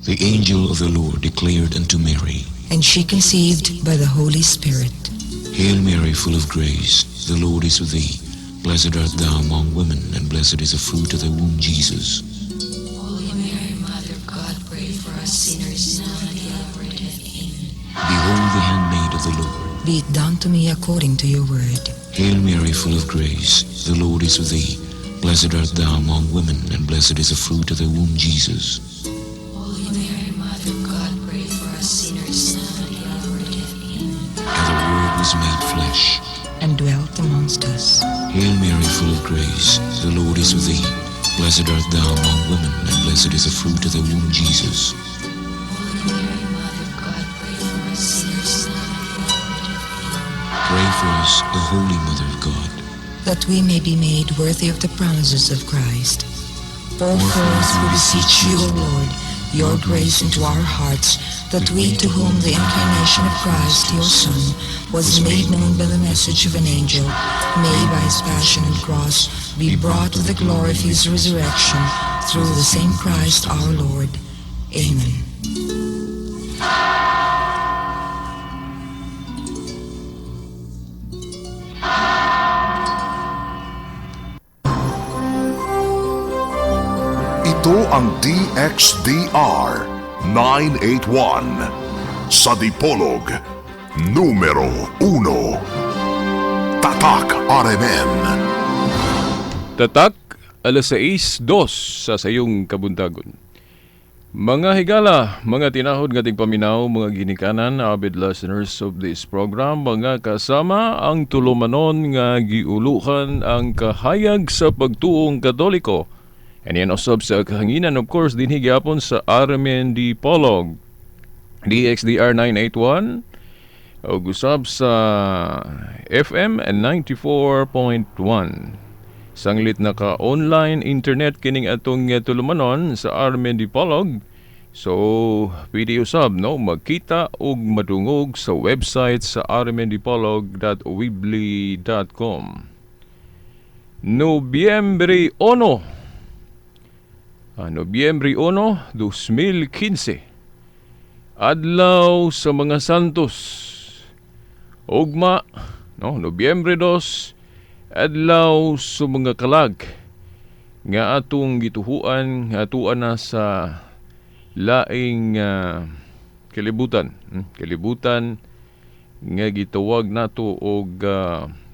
The angel of the Lord declared unto Mary, and she conceived by the Holy Spirit. Hail Mary, full of grace, the Lord is with thee. Blessed art thou among women, and blessed is the fruit of thy womb, Jesus. Holy Mary, Mother of God, pray for us sinners, now and at the hour of our death. Amen. Behold the handmaid of the Lord. Be it done to me according to your word. Hail Mary, full of grace, the Lord is with thee. Blessed art thou among women, and blessed is the fruit of thy womb, Jesus. Holy Mary, Mother of God, pray for us sinners, now and at the hour of our death. Amen. And the Word was made flesh and dwelt amongst us. Hail Mary, full of grace, the Lord is with thee. Blessed art thou among women, and blessed is the fruit of thy womb, Jesus. Holy Mary, Mother of God, pray for us sinners, now and at the hour of our death. Amen. Pray for us, O Holy Mother of God, that we may be made worthy of the promises of Christ. Pour forth, we beseech you, O Lord, your grace into our hearts, that we to whom the incarnation of Christ, your Son, was made known by the message of an angel, may by his passion and cross be brought to the glory of his resurrection, through the same Christ our Lord. Amen. Ito ang DXDR 981 sa Dipolog, numero 1. Tatak RMN. Tatak, alas 6:02 sa sayong kabuntagon. Mga higala, mga tinahod nga tigpaminaw, mga ginikanan, avid listeners of this program, mga kasama ang tulumanon nga giuluhan ang kahayag sa pagtuong Katoliko. And yan usab sa kahanginan, of course, dinhi gyapon sa RMN Dipolog, DXDR 981, ug usab sa FM 94.1. Sanglit na ka online internet kining atong tulumanon sa RMN Dipolog. So, pwede usab, no, magkita og madungog sa website sa rmndipolog.weebly.com. Nobyembre 1. Nobyembre 1, 2015. Adlaw sa mga Santos. Ugma, no, Nobyembre 2, adlaw sa mga kalag nga atong gituhuan nga atuan na sa laing kalibutan, kalibutan nga gitawag nato og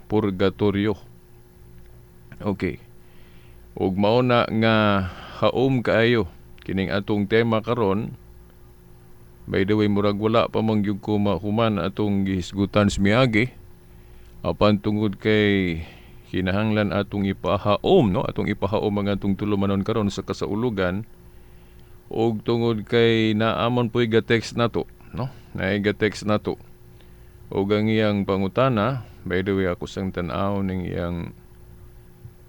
purgatorio. Okay. Ug mao na nga haom kaayo kining atong tema karon. By the way, murag wala pa man gyud ko mahuman atong gihisgutan sa miagi. Apan tungod kay kinahanglan atong ipahaom, no? Atong ipahaom ang atong tulumanon karon sa kasaulugan, og tungod kay naamon po'y ga-text nato, no? Naay ga-text nato. Og ang iyang pangutana, by the way, ako sang tan-aw ning iyang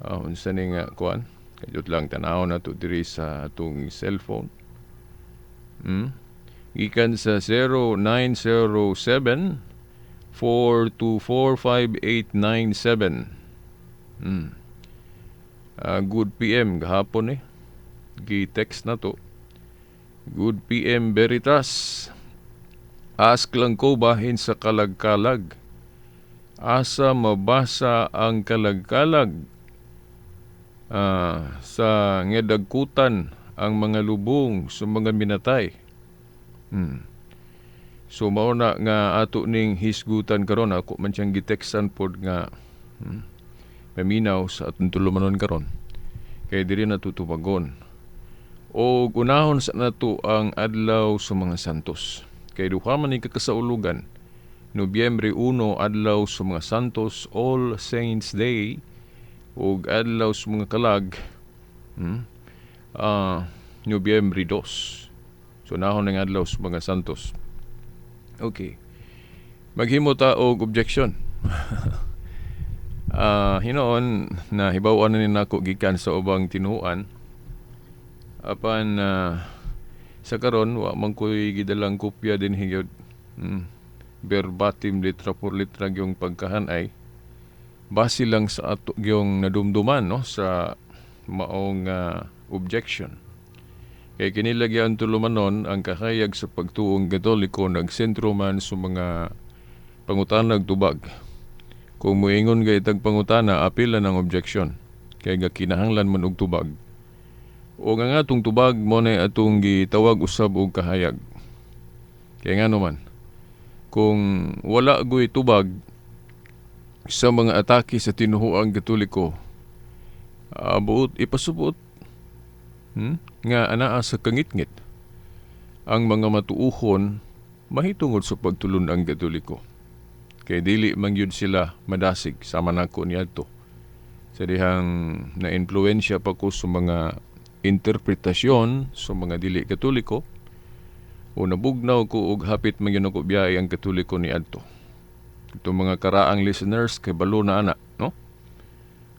unsa ni nga kuan? Kajut lang tan-aw nato diri sa atong cellphone. Gikan sa 0907 4245897. Good PM gahapon eh. Gi-text na to. Good PM Veritas. Ask lang ko bahin sa kalagkalag. Asa mabasa ang kalagkalag? Sa ngedagkutan ang mga lubong sa mga minatay. So mao na nga ato ning hisgutan karon, ako man siyang gitekstan pod nga maminaw sa atong tulumanon karon. Kay diri na tutubagon. O unahon sa nato ang adlaw sa mga santos. Kay duha man ni kakasaulugan. Nobyembre 1, adlaw sa mga santos, All Saints Day, ug adlaw sa mga kalag, Nobyembre 2. So nahon ang adlaw sa mga santos. Okay. Maghimo ta og objection. Hinoon na hibaw-an na ni nako gikan sa ubang tinuan. Apan sa karon wa man ko'y gidalang kopya din higyod. Verbatim litra por litra gyung pagkahanay. Base lang sa ato gyung nadumduman, no, sa maong objection. Kay kini lagi ang tulumanon, ang kahayag sa pagtuong Katoliko nagsentro man sa mga pangutanag tubag. Kung muingon kay tag pangutana, apila ng objection. Kay gakinahanglan man og tubag. O nga nga atong tubag mo na atong gitawag usab og kahayag. Kaya nga naman, kung wala goy tubag sa mga atake sa tinuhuang Katoliko, buot ipasubot nga anaa sa kangitngit ang mga matuuhon mahitungod sa pagtulon ang Katoliko. Kay dili man gyud sila madasig sama nako niadto. Sa dihang na-influensya pa ko sa mga interpretasyon sa mga dili Katoliko, o nabugnaw ko og hapit man gyud ako biyahe ang Katoliko niadto. Itong mga karaang listeners kay balo na ana, no?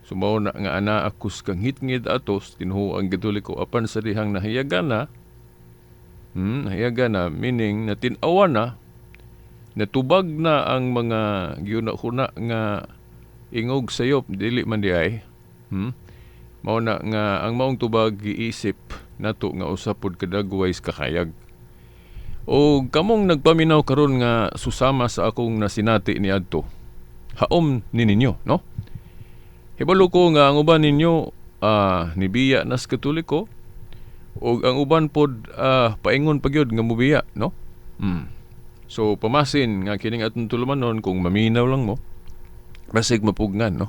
So mao na nga ana ako sa kangitngit atos tinuhuang Katoliko, apan sa dihang nahiyagan na, nahiyagan na meaning natin-awan na, natubag na ang mga giuna-huna nga ingog sayop dili man di ay. Mao na nga ang maong tubag giisip nato nga usa pod kadagway sa kakayag. O kamong nagpaminaw karon nga susama sa akong nasinati niadto, haom ni ninyo, no? Hibalo ko nga ang uban ninyo nibiya nas Katoliko, og ang uban pod paingon pa gyud nga mubiya, no? So pamasin nga kining atong tulumanon, kung maminaw lang mo, basig mapugnan, no?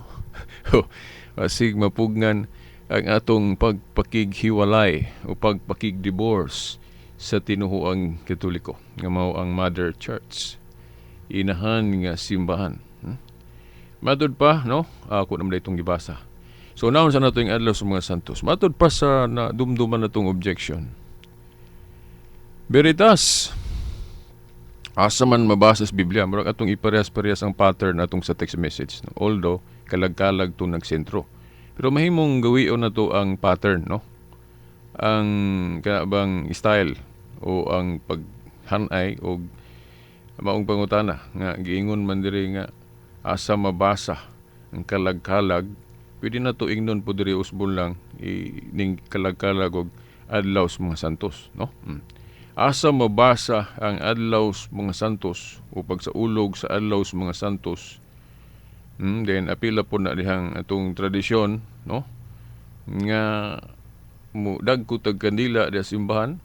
Basig mapugnan ang atong pagpakighiwalay o pagpakigdivorce sa tinuhuang Katoliko nga mao ang Mother Church, inahan nga simbahan. Matud pa, no? Ako naman itong gibasa. So naon sa nato yung adlaw sa mga santos. Matud pa sa nadumduman na itong objection. Veritas, asa man mabasa sa Biblia, murag atong iparehas-parehas ang pattern atong sa text message, no? Although kalag-kalag itong nagsentro. Pero mahimong gawion na to ang pattern, no? Ang kanabang style o ang paghanay o maong pangutana nga giingon man diri nga asa mabasa ang kalag-kalag, pwede na to ingnon po diri usbon lang ning kalag-kalag og adlaw sa mga santos, no? Asa mabasa ang adlaw sa mga santos o pagsaulog sa adlaw sa mga santos? Then apila po na dihang atong tradisyon, no? Nga mo dagko tag kandila diha simbahan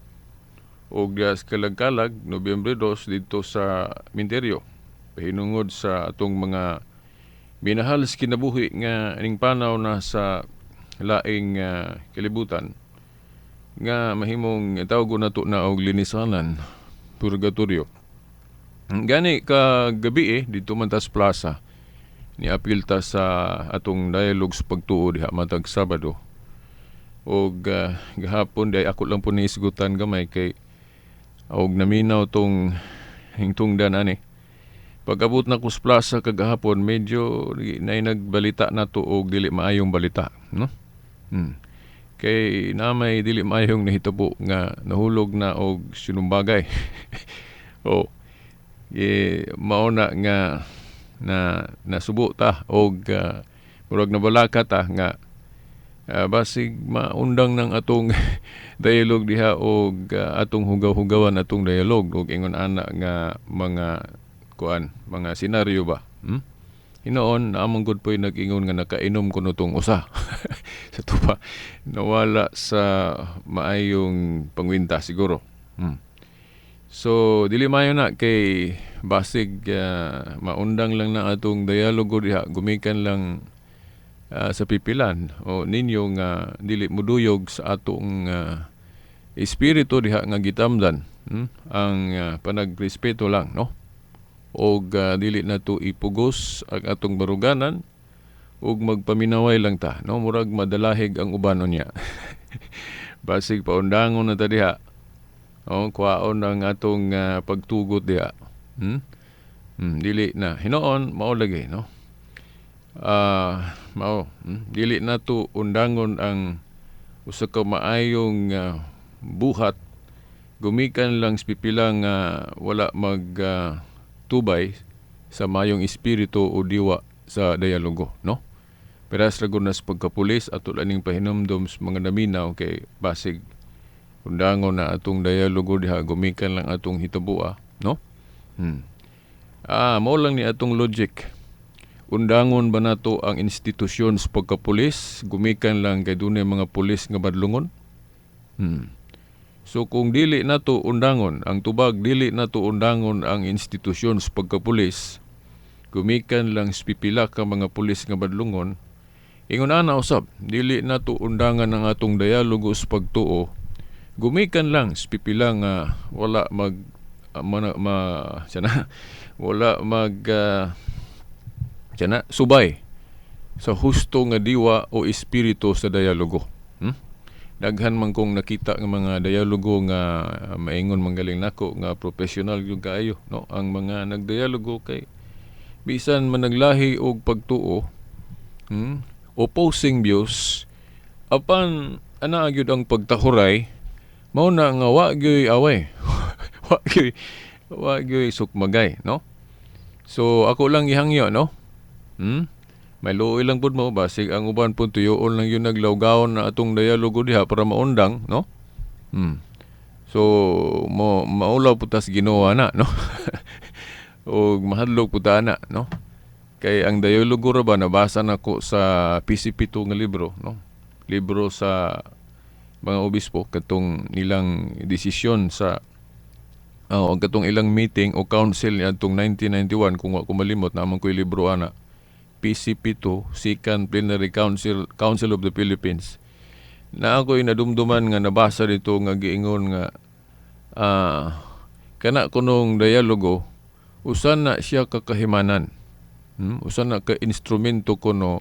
og diha sa kalag-kalag Nobyembre 2 didto sa minteryo pahinungod sa atong mga minahal sa kinabuhi nga ining panaw na sa laing kalibutan nga mahimong tawgon nato na og linisanan, purgatorio. Gani ka gabi didto man tas plaza niapil ta sa atong dialogue sa pagtuo diha matag Sabado. Og gahapon di ako lang po niisgutan gamay kay og naminaw tong hingtungdan ani. Pag-abot na ko sa plaza kagahapon, medyo nay nagbalita na to og dili maayong balita, no? Kay na may dili maayong nahitabo nga nahulog na og sinumbagay. O mao na nga na nasubo ta og murag nabalaka ta nga basig maundang ng atong dialogue diha og atong hugaw-hugawan atong dialogue og ingon ana nga mga kuan, mga senaryo ba. Hinoon, naamong gud po'y nag-ingon nga nakainom kuno tong usa. Sa tupa, nawala sa maayong pangwinta siguro. So dili maayo na kay basig maundang lang na atong dialogo diha, gumikan lang sa pipilan o ninyo nga dili muduyog sa atong espiritu diha nga gitamdan, ang panagrespeto lang, no? Og dili na to ipugos ang atong baruganan ug magpaminaway lang ta, no? Murag madalahig ang uban unya. Basig paundangon na ta diha. O kuhaon ang atong pagtugot diha. Dili na hinoon mao lagi, no? Mao, dili na to undangon ang usa ka maayong buhat gumikan lang sa pipilang wala mag tubay sa mayong espiritu o diwa sa dialogo, no? Pero sa na sa pagkapulis ato laning pahinumdom sa mga naminaw kay basig Undangon na atong dialogo diha, gumikan lang atong hitabua, no? Mao lang ni atong logic. Undangon ba nato ang institusyon sa pagkapulis, gumikan lang kay dunay mga pulis nga badlungon? So kung dili nato undangon ang tubag, dili nato undangon ang institusyon sa pagkapulis, gumikan lang sa pipila ka mga pulis nga badlungon, ingon ana usab, dili nato undangan ang atong dialogo sa pagtuo, gumikan lang sa pipila nga wala mag mana, ma, sana, wala mag sana, subay sa husto nga diwa o espiritu sa dialogo. Daghan man kong nakita nga mga dialogo nga maingon manggaling nako nga professional gyud kaayo, no? Ang mga nagdialogo kay bisan man naglahi og pagtuo, opposing views, apan ana gyud ang pagtahuray, mao na nga wa gyud away. Wa gyud sukmagay, no? So ako lang gihangyo, no? May luoy lang pud mo, basig ang uban pud tuyoon lang yun naglawgawon na atong dialogo diha para maundang, no? So mo maulaw pud tas Ginoo na, no? Og mahadlok pud ta ana, no? Kay ang dialogo ra ba nabasa nako sa PCP2 nga libro, no? Libro sa mga obispo katong nilang desisyon sa ang katong ilang meeting o council niadtong 1991, kung wa ko malimot, naman ko'y libro ana. PCP2, Second Plenary Council, Council of the Philippines. Na ako'y nadumduman nga nabasa dito nga giingon nga kana kunong dialogo usan na siya kakahimanan. Usan na ka instrumento kuno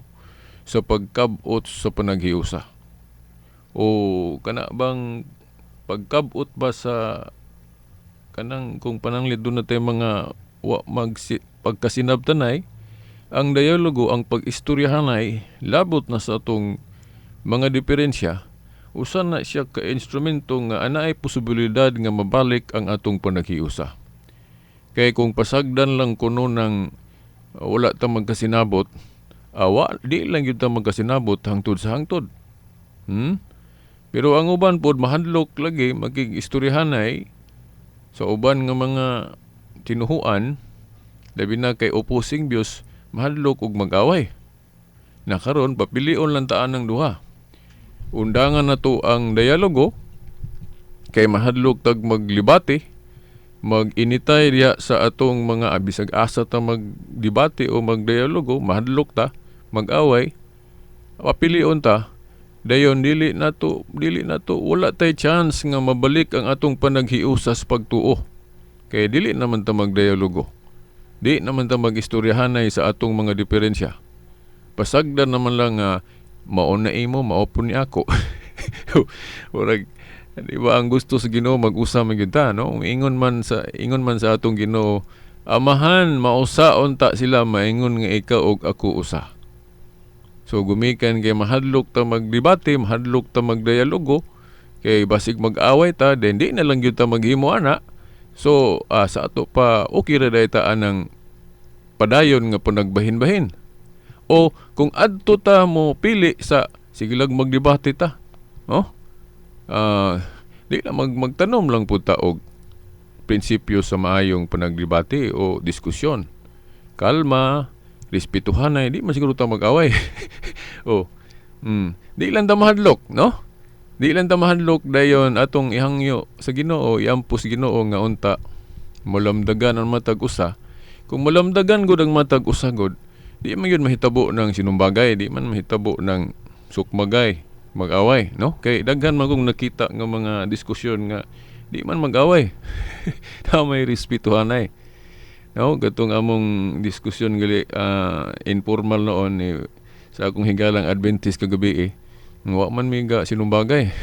sa pagkabot sa panaghiusa. O kana bang pagkabot ba sa kanang kung pananglit doon na tayo mga wa magsi, pagkasinabtanay, ang dialogo, ang pag-istoryahanay, labot na sa atong mga diferensya, usan na siya ka instrumento nga anaay posibilidad nga mabalik ang atong panaghiusa. Kay kung pasagdan lang kuno ng wala ta magkasinabot, awa, di lang gyud ta magkasinabot hangtod sa hangtod. Pero ang uban pod mahadlok lagi makig-istoryahanay sa uban nga mga tinuhuan, labi na kay opposing views, mahadlok og mag-away. Na karon papilion lang taan ng duha. Undangan na to ang dialogo kay mahadlok tag maglibate, mag-initay diha sa atong mga abisag asa ta magdebate o magdialogo, mahadlok ta mag-away, papilion ta. Dayon dili na to wala tay chance nga mabalik ang atong panaghiusa sa pagtuo. Kay dili naman ta magdialogo. Di naman ta magistoryahanay sa atong mga diferensya. Pasagdan naman lang nga mao na imo, mao po ni ako. Murag, di ba ang gusto sa Ginoo mag-usa man gyud ta, no? Ingon man sa atong Ginoo, Amahan, mausa unta sila maingon nga ikaw og ako usa. So gumikan kay mahadlok ta magdebate, mahadlok ta magdialogo, kay basig mag-away ta, then di na lang gyud ta maghimo ana. So sa ato pa okay ra day ta anang padayon nga panagbahin-bahin. O kung adto ta mo pili sa sige lang magdebate ta, no? Di na magtanom lang pud ta og prinsipyo sa maayong panagdebate o diskusyon. Kalma, respetuhan ay di man siguro ta mag-away. O, di lang ta mahadlok, no? Di lang ta mahadlok, dayon atong ihangyo sa Ginoo, iampos Ginoo nga unta malamdagan ang matag usa. Kung malamdagan gud ang matag usa gud, di man gyud mahitabo ng sinumbagay, di man mahitabo ng sukmagay, mag-away, no? Kay daghan man kong nakita nga mga diskusyon nga di man mag-away. Na may respetuhanay. No, katong among diskusyon gali informal noon ni sa akong higalang Adventist kagabi eh. Wa man mi ga sinumbagay.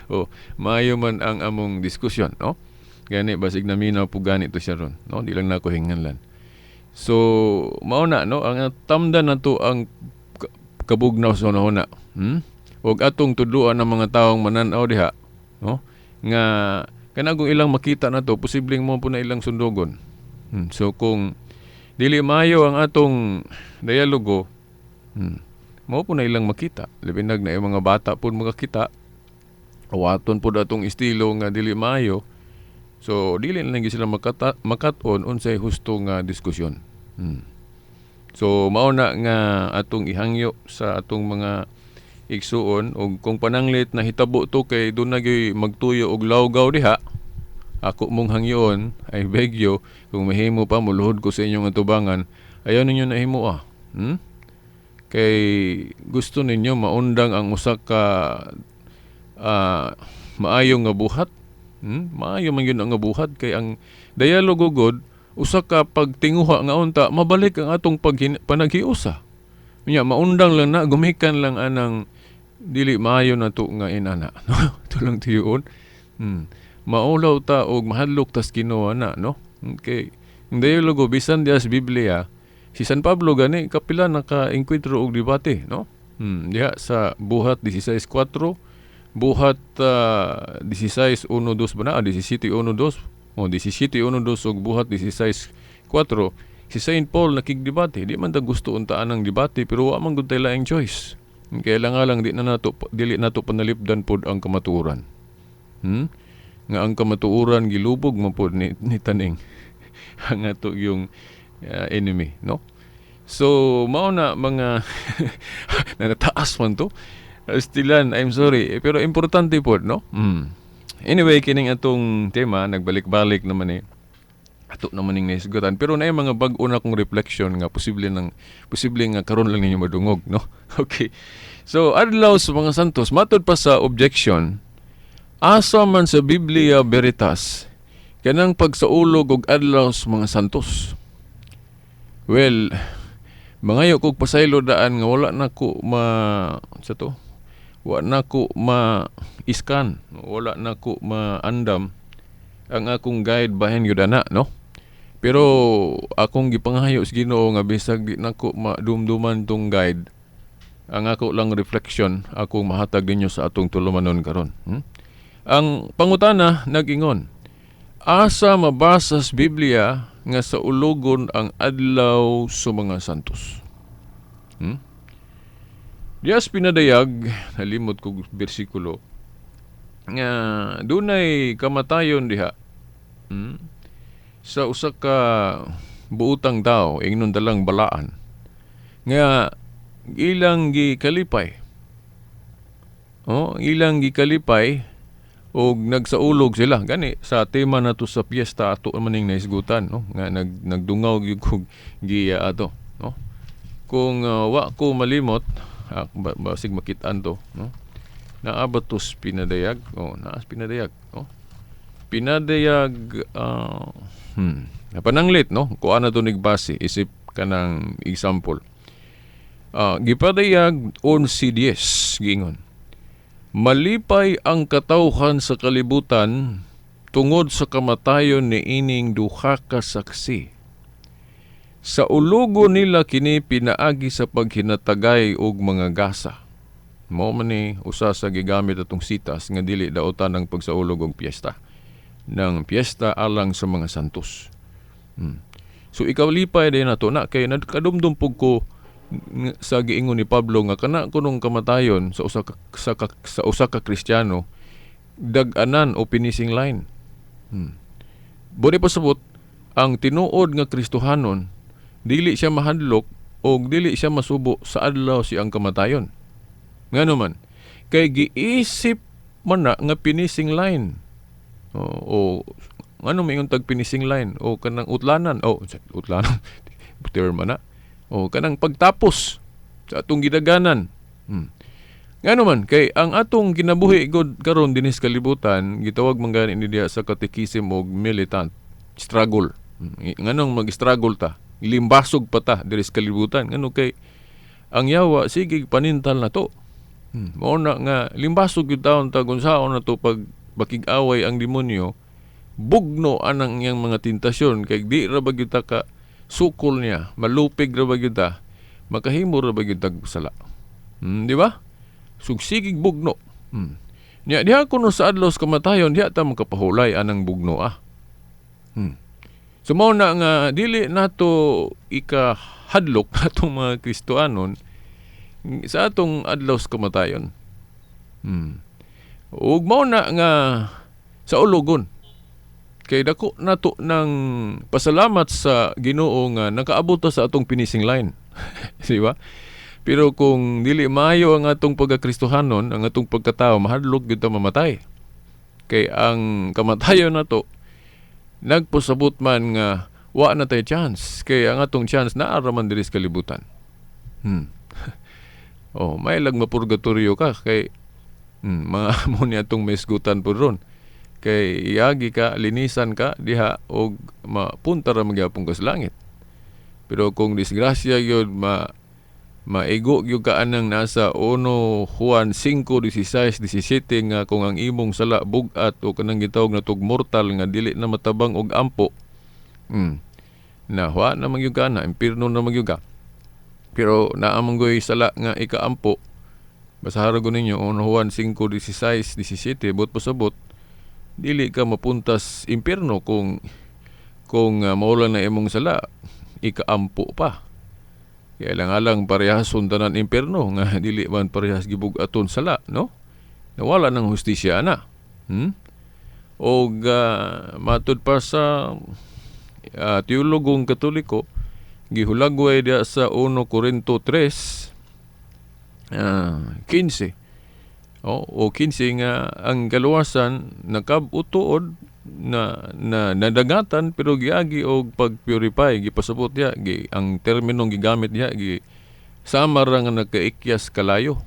Oh, maayo man ang among diskusyon, no? Gani basig naminaw po gani to siya ron, no? Di lang nako hinganlan. So, mao na, no, ang tamdan nato ang kabugnaw sa hunahuna. Og atong tudloan ng mga taong manan-aw diha, no? Nga kanang ilang makita na to, posibleng mo po na ilang sundugon. So kung dili maayo ang atong dialogo, mao po na ilang makita. Labi nag na yung mga bata po makakita. Awaton pod atong estilo nga dili maayo. So dili na lang gyud sila makat-on unsay husto nga diskusyon. So mao na nga atong ihangyo sa atong mga igsuon, og kung pananglit na hitabo to kay doon na gyud magtuyo og lawgaw diha, ako mong hangyoon, I beg you, kung mahimo pa muluhod ko sa inyong atubangan, ayaw ninyo nahimo ah. Kay gusto ninyo maundang ang usa ka maayo nga buhat. Maayo man gyud ang nga buhat kay ang dialogo god usa ka pagtinguha nga unta mabalik ang atong panaghiusa. Unya maundang lang na gumikan lang anang dili maayo na to nga inana. No? Ito lang tiyon. Maulaw ta og mahadlok tas Ginoo na, no? Okay. Ang dialogo bisan diha sa Biblia, si San Pablo gani kapila naka-enkwentro og debate, no? Diha sa Buhat 16:4, Buhat 16:1-2 ba na? 17:1-2. O 17:1-2 og Buhat 16:4. Si Saint Paul nakigdebate, di man ta gusto untaan ang debate pero wa man gud tay laing choice. Kaya lang nga lang di na nato, dili nato panalipdan pod ang kamatuoran. Nga ang kamatuoran gilubog man pod ni taning ang ato yung enemy, no? So mao na mga nanataas man to. Stilan, I'm sorry, pero importante pod, no? Anyway, kining atong tema nagbalik-balik naman ato naman ning nahisgutan, pero naay mga bag-o na akong reflection nga posible nga karon lang ninyo madungog, no? Okay. So adlaw sa mga santos, matud pa sa objection, asa man sa Biblia Veritas kanang pagsaulog og adlaw sa mga santos? Well, mangayo kog pasaylo daan nga wala na ko ma sa to, wa na ko ma-iskan, wala na ko maandam ang akong guide bahin gyud ana, no? Pero akong gipangayo sa Ginoo nga bisag di nako madumduman tong guide, ang ako lang reflection akong mahatag ninyo sa atong tulumanon karon. Ang pangutana nag-ingon, asa mabasa sa Biblia nga sa ulogon ang adlaw sa mga santos? Dias pinadayag, nalimot kog bersikulo, nga dunay kamatayon diha. Sa usa ka buutang tao, ingnon dalang balaan, nga ilang gikalipay. Oh, ilang gikalipay og nagsaulog sila. Gani sa tema na to sa piyesta ato maning nahisgutan, no? Nga nagdungaw gyud kog giya ato, no? Kung wa ko malimot, basig makit-an to, no? Naa ba to sa pinadayag? Oh, naa sa pinadayag, no? Pinadayag, napananglit, no? Kuha na to nigbase, isip kanang example. Gipadayag 11:10, giingon. Malipay ang katawhan sa kalibutan tungod sa kamatayon ni ining duha ka saksi. Sa ulugo nila kini pinaagi sa paghinatagay og mga gasa. Mao man ni usa sa gigamit atong sitas nga dili daotan ang pagsaulog og piyesta. Ng piyesta alang sa mga santos. So ikaw lipay din nato na kay nagkadumdum pug ko sa giingon ni Pablo nga kana kunong kamatayon sa usa ka, sa usa ka Kristiyano dag-anan o finishing line. Bori pasabot ang tinuod nga Kristohanon dili siya mahadlok o dili siya masubo sa adlaw siyang kamatayon. Ngano man kay giisip man na nga finishing line. O ngano may tag finishing line o kanang utlanan o utlanan term man na. O kanang pagtapos sa atong gidaganan. Ngano man kay ang atong kinabuhi god karon dinhi sa kalibutan gitawag man gani ni diha sa katekisim og militant struggle. Nganong mag-struggle ta? Limbasog pa ta diri sa kalibutan. Ngano kay ang yawa sige panintal na to. Mao na nga limbasog gyud taon ta kung saon na to pag bakig-away ang demonyo, bugno anang iyang mga tentasyon kay di ra ba gyud ta ka sukol niya, malupig ra ba gyud ta, makahimo ra ba gyud tag sala. Di ba? Sugsigig bugno. Nya diha kuno sa adlaw sa kamatayon diha ta makapahulay anang bugno ah. So mao na nga dili nato ikahadlok atong mga Kristohanon sa atong adlaw sa kamatayon. Ug mao na nga sa ulogon. Kay dako nato ng pasalamat sa Ginoo nga nakaabot ta sa atong finishing line. Di ba? Pero kung dili maayo ang atong pagkakristohanon, ang atong pagkatao, mahadlok gyud ta mamatay. Kay ang kamatayon nato nagpasabot man nga wa na tay chance. Kay ang atong chance naa ra man diri sa kalibutan. Oh, may lag mapurgatorio ka kay mga mo ni atong maisgutan po ron. Kay iagi ka, linisan ka diha og mapunta ra magyapon ka sa langit. Pero kung disgrasya gyud maigo gyud ka anang nasa 1 Juan 5:16-17 nga kung ang imong sala bug-at o kanang gitawag na tug mortal nga dili na matabang og ampo. Na wa na man gyud ka na impierno na man gyud ka. Pero naa man goy sala nga ikaampo. Basahara ko ninyo 1 Juan 5:16-17 buot pasabot dili ka mapuntas impierno kung mao lang na imong sala ikaampo pa. Kaya lang alang parehason tanan impierno nga dili man parehas gibug-aton sala, no? Nawala ng hustisya na. Og matud pa sa teologong Katoliko gihulagway diya sa 1 Korinto 3:15. O 15 nga ang kaluwasan nakab-utuod na nadagatan pero giagi og pag-purify, gipasabot diha, ang terminong gigamit diha gi sama ra nga nakaikyas kalayo.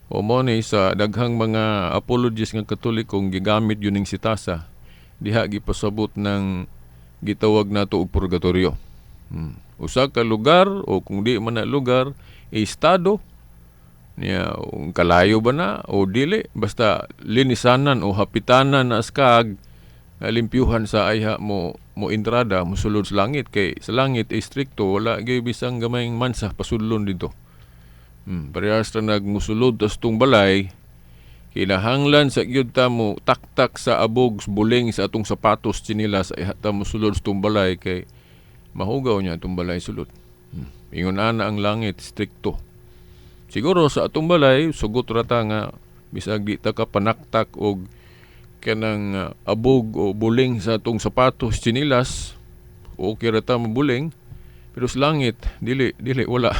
O mo ni sa daghang mga apologists nga Katolikong gigamit yun ning sitasa diha gipasabot ng gitawag nato og purgatorio. Usa ka lugar o kung di man na lugar, estado niya, kung kalayo ba na o dili, basta linisanan o hapitanan na askag limpyuhan sa ayha mo entrada mosulod sa langit, kay sa langit strikto, wala gyud bisang gamayng mansa pasudlon dito. Parehas ra nagmusulod tas tung balay, kinahanglan sa gyud ta mo taktak sa abog buling sa atong sapatos tsinilas ayha ta mosulod sa tung balay kay mahugaw niya atong balay sulod. Ingon ana ang langit strikto. Siguro sa atong balay sugot ra ta nga bisag di ta ka panaktak og kanang abog o buling sa atong sapatos tsinilas, okay ra ta mabuling, pero sa langit dili wala.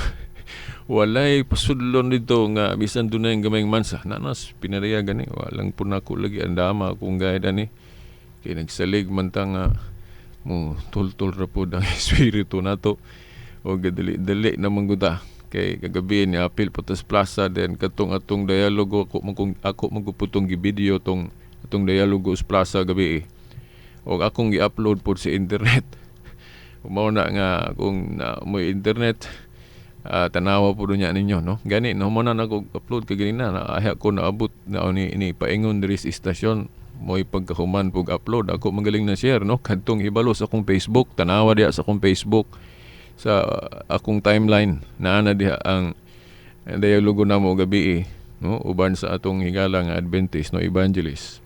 Walay pasudlon dito nga bisan dunay gamayng mansa. Nanas pinariya gani, walang punako lagi ang dama akong guide ani. Kay nagsalig man ta nga mo tultol ra pod ang espiritu nato o dali-dali na man gud ta. Kay kagabi ni apil patas plaza then katong atong dialogo ako magputong gi-video tong atong dialogo sa plaza gabi. Og akong gi-upload pod sa internet. Mao na nga kung na mo internet tanawa po niya ninyo, no? Gani no mo na nag-upload kay ganina na ahya ko naabot na ni paingon diri sa istasyon mo'y pagkahuman pug upload ako magaling na share, no? Kadtong hibalo sa akong Facebook, tanawa diha sa akong Facebook sa akong timeline naa na diha ang dialogo namo gabi, no, uban sa atong higala nga Adventist, no, evangelist.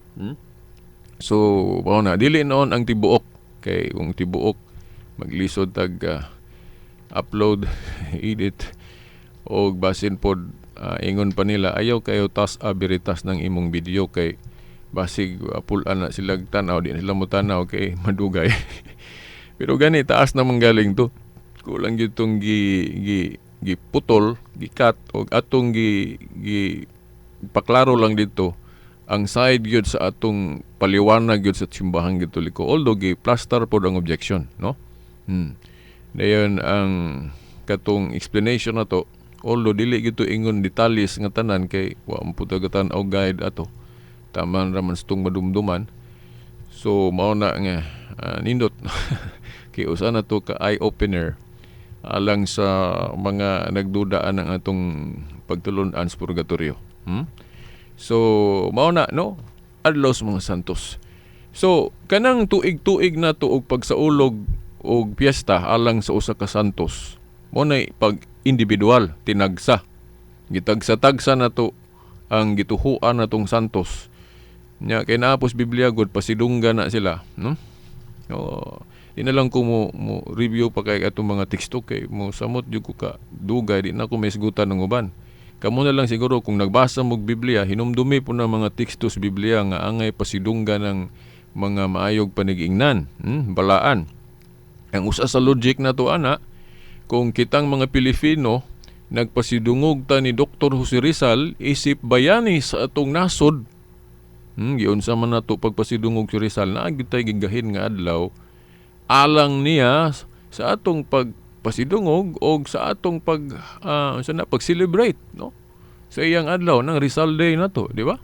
So mao na dili noon ang tibuok, kay kung tibuok maglisod tag upload, edit og basin pod ingon pa nila ayaw kayo tas abiritas ng imong video kay basig pulan na sila tan-aw, di na sila mo tan-aw kay madugay. Pero gani taas na manggaling to. Kulang gyud tong gi putol, gi-cut og atong gi paklaro lang dito ang side gyud sa atong paliwanag gyud sa simbahang Katoliko. Although gi plaster pod ang objection, no? Dayon ang katong explanation nato, although dili gyud to ingon detalyes nga tanan kay wa man pud tan-aw guide ato. Taman ra man sa tong madumduman. So mao na nga nindot kay usa na to ka eye opener alang sa mga nagdudaan ng atong pagtulun-an sa purgatorio. So mao na, no, adlaw sa mga santos. So kanang tuig-tuig na to og pagsaulog og piyesta alang sa usa ka santos, mo na pag individual tinagsa, gitagsa-tagsa na to ang gituhuan natong santos. Nya kay naapos Biblia gud pasidungga na sila, no? O, di na lang ko mo review pa kay atong mga teksto kay mo samot jud ko ka dugay, di na ko maisgutan ng uban. Kamo na lang siguro kung nagbasa mo og Biblia, hinumdumi po ng mga teksto sa Biblia nga angay pasidunggan ng mga maayog panigingnan, balaan. Ang usa sa logic nato ana, kung kitang mga Pilipino nagpasidungog ta ni Dr. Jose Rizal isip bayani sa atong nasod, giunsa man nato pagpasidungog si Rizal, naa gyud tay gigahin nga adlaw alang niya sa atong pagpasidungog og sa atong pag sa na pag-celebrate, no, sa iyang adlaw ng Rizal Day nato, di ba?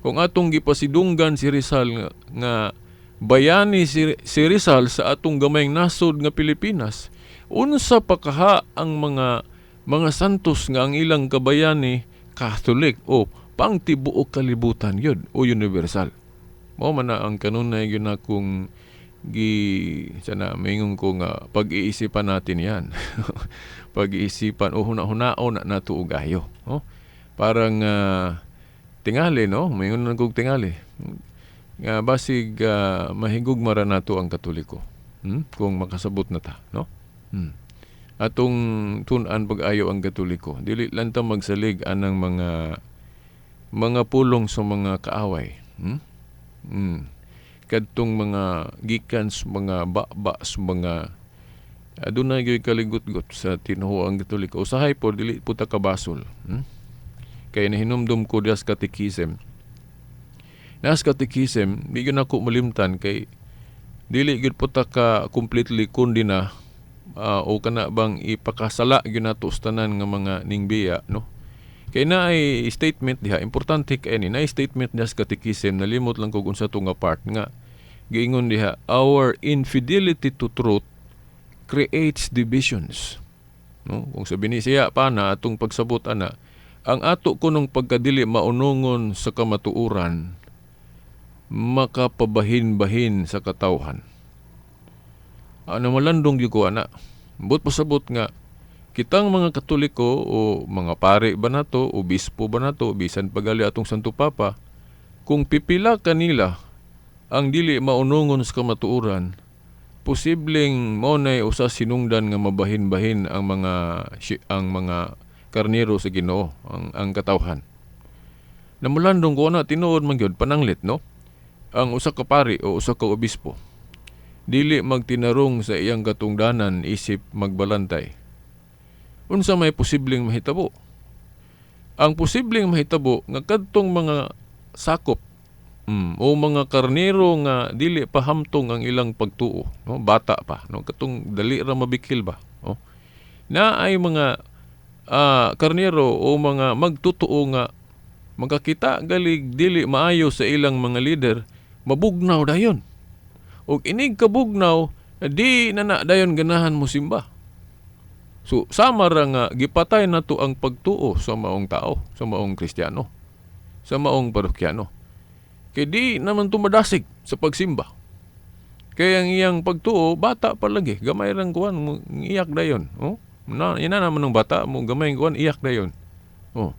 Kung atong gipasidunggan si Rizal nga bayani si Rizal sa atong gamayng nasod nga Pilipinas, unsa pa kaha ang mga santos nga ang ilang kabayani Catholic o pangtibuok kalibutan yun o universal. Mao man na ang kanunay gyud na kung gi sana maingon ko nga pag-iisipan natin yan. Pag-iisipan o huna-hunaon na nato og ayo, no? Parang tingali, no? Maingon na kog tingali nga basig mahigugma ra nato ang Katoliko. Kung makasabot na ta, no? Atong tun-an pag-ayo ang Katoliko. Dili lang ta magsalig anang mga pulong sa mga kaaway. Kadtong mga gikan sa mga baba sa mga adunay gyud kaligot-got sa tinuoang Katoliko. Usahay po dili po ta kabasol. Kay nahinumdum ko dias catechism. Nas catechism, di gyud nako malimtan kay dili gyud po ta ka completely kundi na o kana bang ipakasala gyud nato sa tanan nga mga ningbiya, no? Kay na ay statement diha, importante kay ni na statement diha sa catechism, nalimot lang kog unsa to nga part nga giingon diha, our infidelity to truth creates divisions. No? Kung sa Binisaya pa na atong pagsabot ana, ang ato kunong pagkadili maunungon sa kamatuoran makapabahin-bahin sa katawhan. Ano malandong gyud ko ana. But pasabot nga kitang mga Katoliko o mga pare ba nato o bispo ba nato, bisan pagali atong Santo Papa, kung pipila kanila ang dili maunungon sa kamatuoran, posibleng mao nay usa sinungdan nga mabahin-bahin ang mga karnero sa Ginoo, ang katawhan. Namulandong ko na tinuod man gyud pananglit, no? Ang usa ka pari o usa ka obispo dili magtinarong sa iyang katungdanan isip magbalantay. Unsa may posibleng mahitabo? Ang posibleng mahitabo nga kadtong mga sakop o mga karnero nga dili pa hamtong ang ilang pagtuo, no, bata pa, no, katong dali ra mabikil ba, no? Na ay mga karnero o mga magtutuo nga makakita galig dili maayo sa ilang mga leader, mabugnaw dayon. Og inig kabugnaw, di na na dayon ganahan mo simba. So sama ra nga gipatay nato ang pagtuo sa maong tao, sa maong Kristiyano, sa maong parokyano. Kay di naman tumadasig sa pagsimba. Kay ang iyang pagtuo, bata pa lagi, gamay rang kuan, iyak dayon. Oh? Na, ina naman ng bata mo, gamay kuan, iyak dayon. Oh.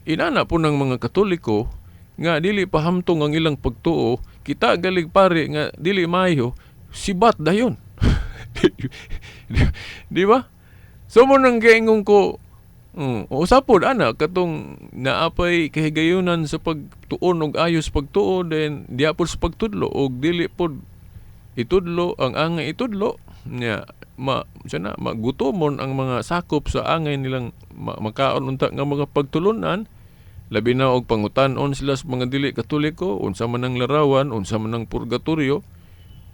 Inana po ng mga Katoliko nga dili pa hamtong ang ilang pagtuo, kita galig pare nga dili maayo, sibat dayon. Di ba? So mo nang giingon ko, usapod ana katong naapay kahigayunan sa pagtuon og ayos pagtuo, then diha pod sa pagtudlo og dili pod itudlo ang angay itudlo nya ma sana magutomon ang mga sakop sa angay nilang makaon unta nga mga pagtulunan, labi na og pangutan-on sila sa mga dili Katoliko, unsa man ang larawan, unsa man ang purgatorio,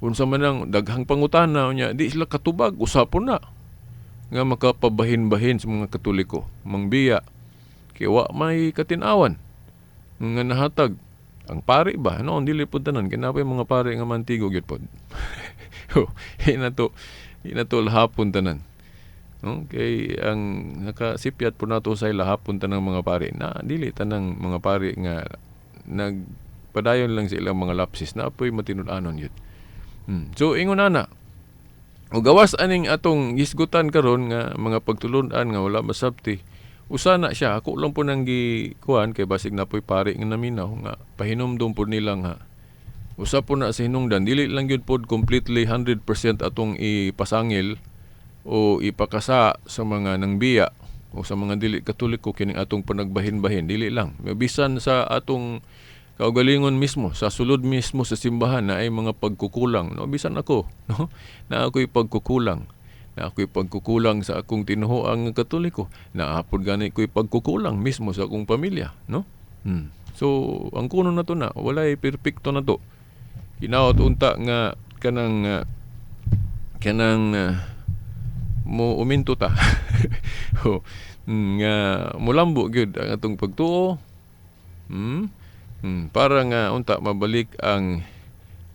unsa man ang daghang pangutana nya di sila katubag. Usapon na nga makapabahin-bahin sa mga Katoliko mangbiya kay wa may katin-awan nga nahatag ang pari ba, no? Dili pud tanan, kinapay mga pari nga mantigo gyud pod. Oh, ina to lahapon tanan, no? Kay ang nakasipyat po nato sa lahapon tanang mga pari na dili tanang mga pari nga nagpadayon lang sa ilang mga lapsis na apoy matinud-anon yun. So ingon ana, o gawas aning atong hisgutan karon nga mga pagtulun-an nga wala masabti, usa na siya. Ako lang po nang gikuan kay basig na po'y pari nga naminaw nga pahinumdum po nila nga usa po na sa hinungdan, dili lang gyud pod completely 100% atong ipasangil o ipakasa sa mga nangbiya. O sa mga dili Katoliko, kining atong panagbahin-bahin dili lang. Bisan sa atong kaugalingon mismo, sa sulod mismo sa simbahan na ay mga pagkukulang, no? Bisan ako, no? Na ako'y pagkukulang. Na ako'y pagkukulang sa akong tinuhoang nga Katoliko. Naapod gani ko'y pagkukulang mismo sa akong pamilya, no? So, ang kuno na to na, walay perpekto na to. Hinaot unta nga kanang kanang mo uminto ta. Oh, nga mulambo gyud ang atong pagtuo. Para nga unta mabalik ang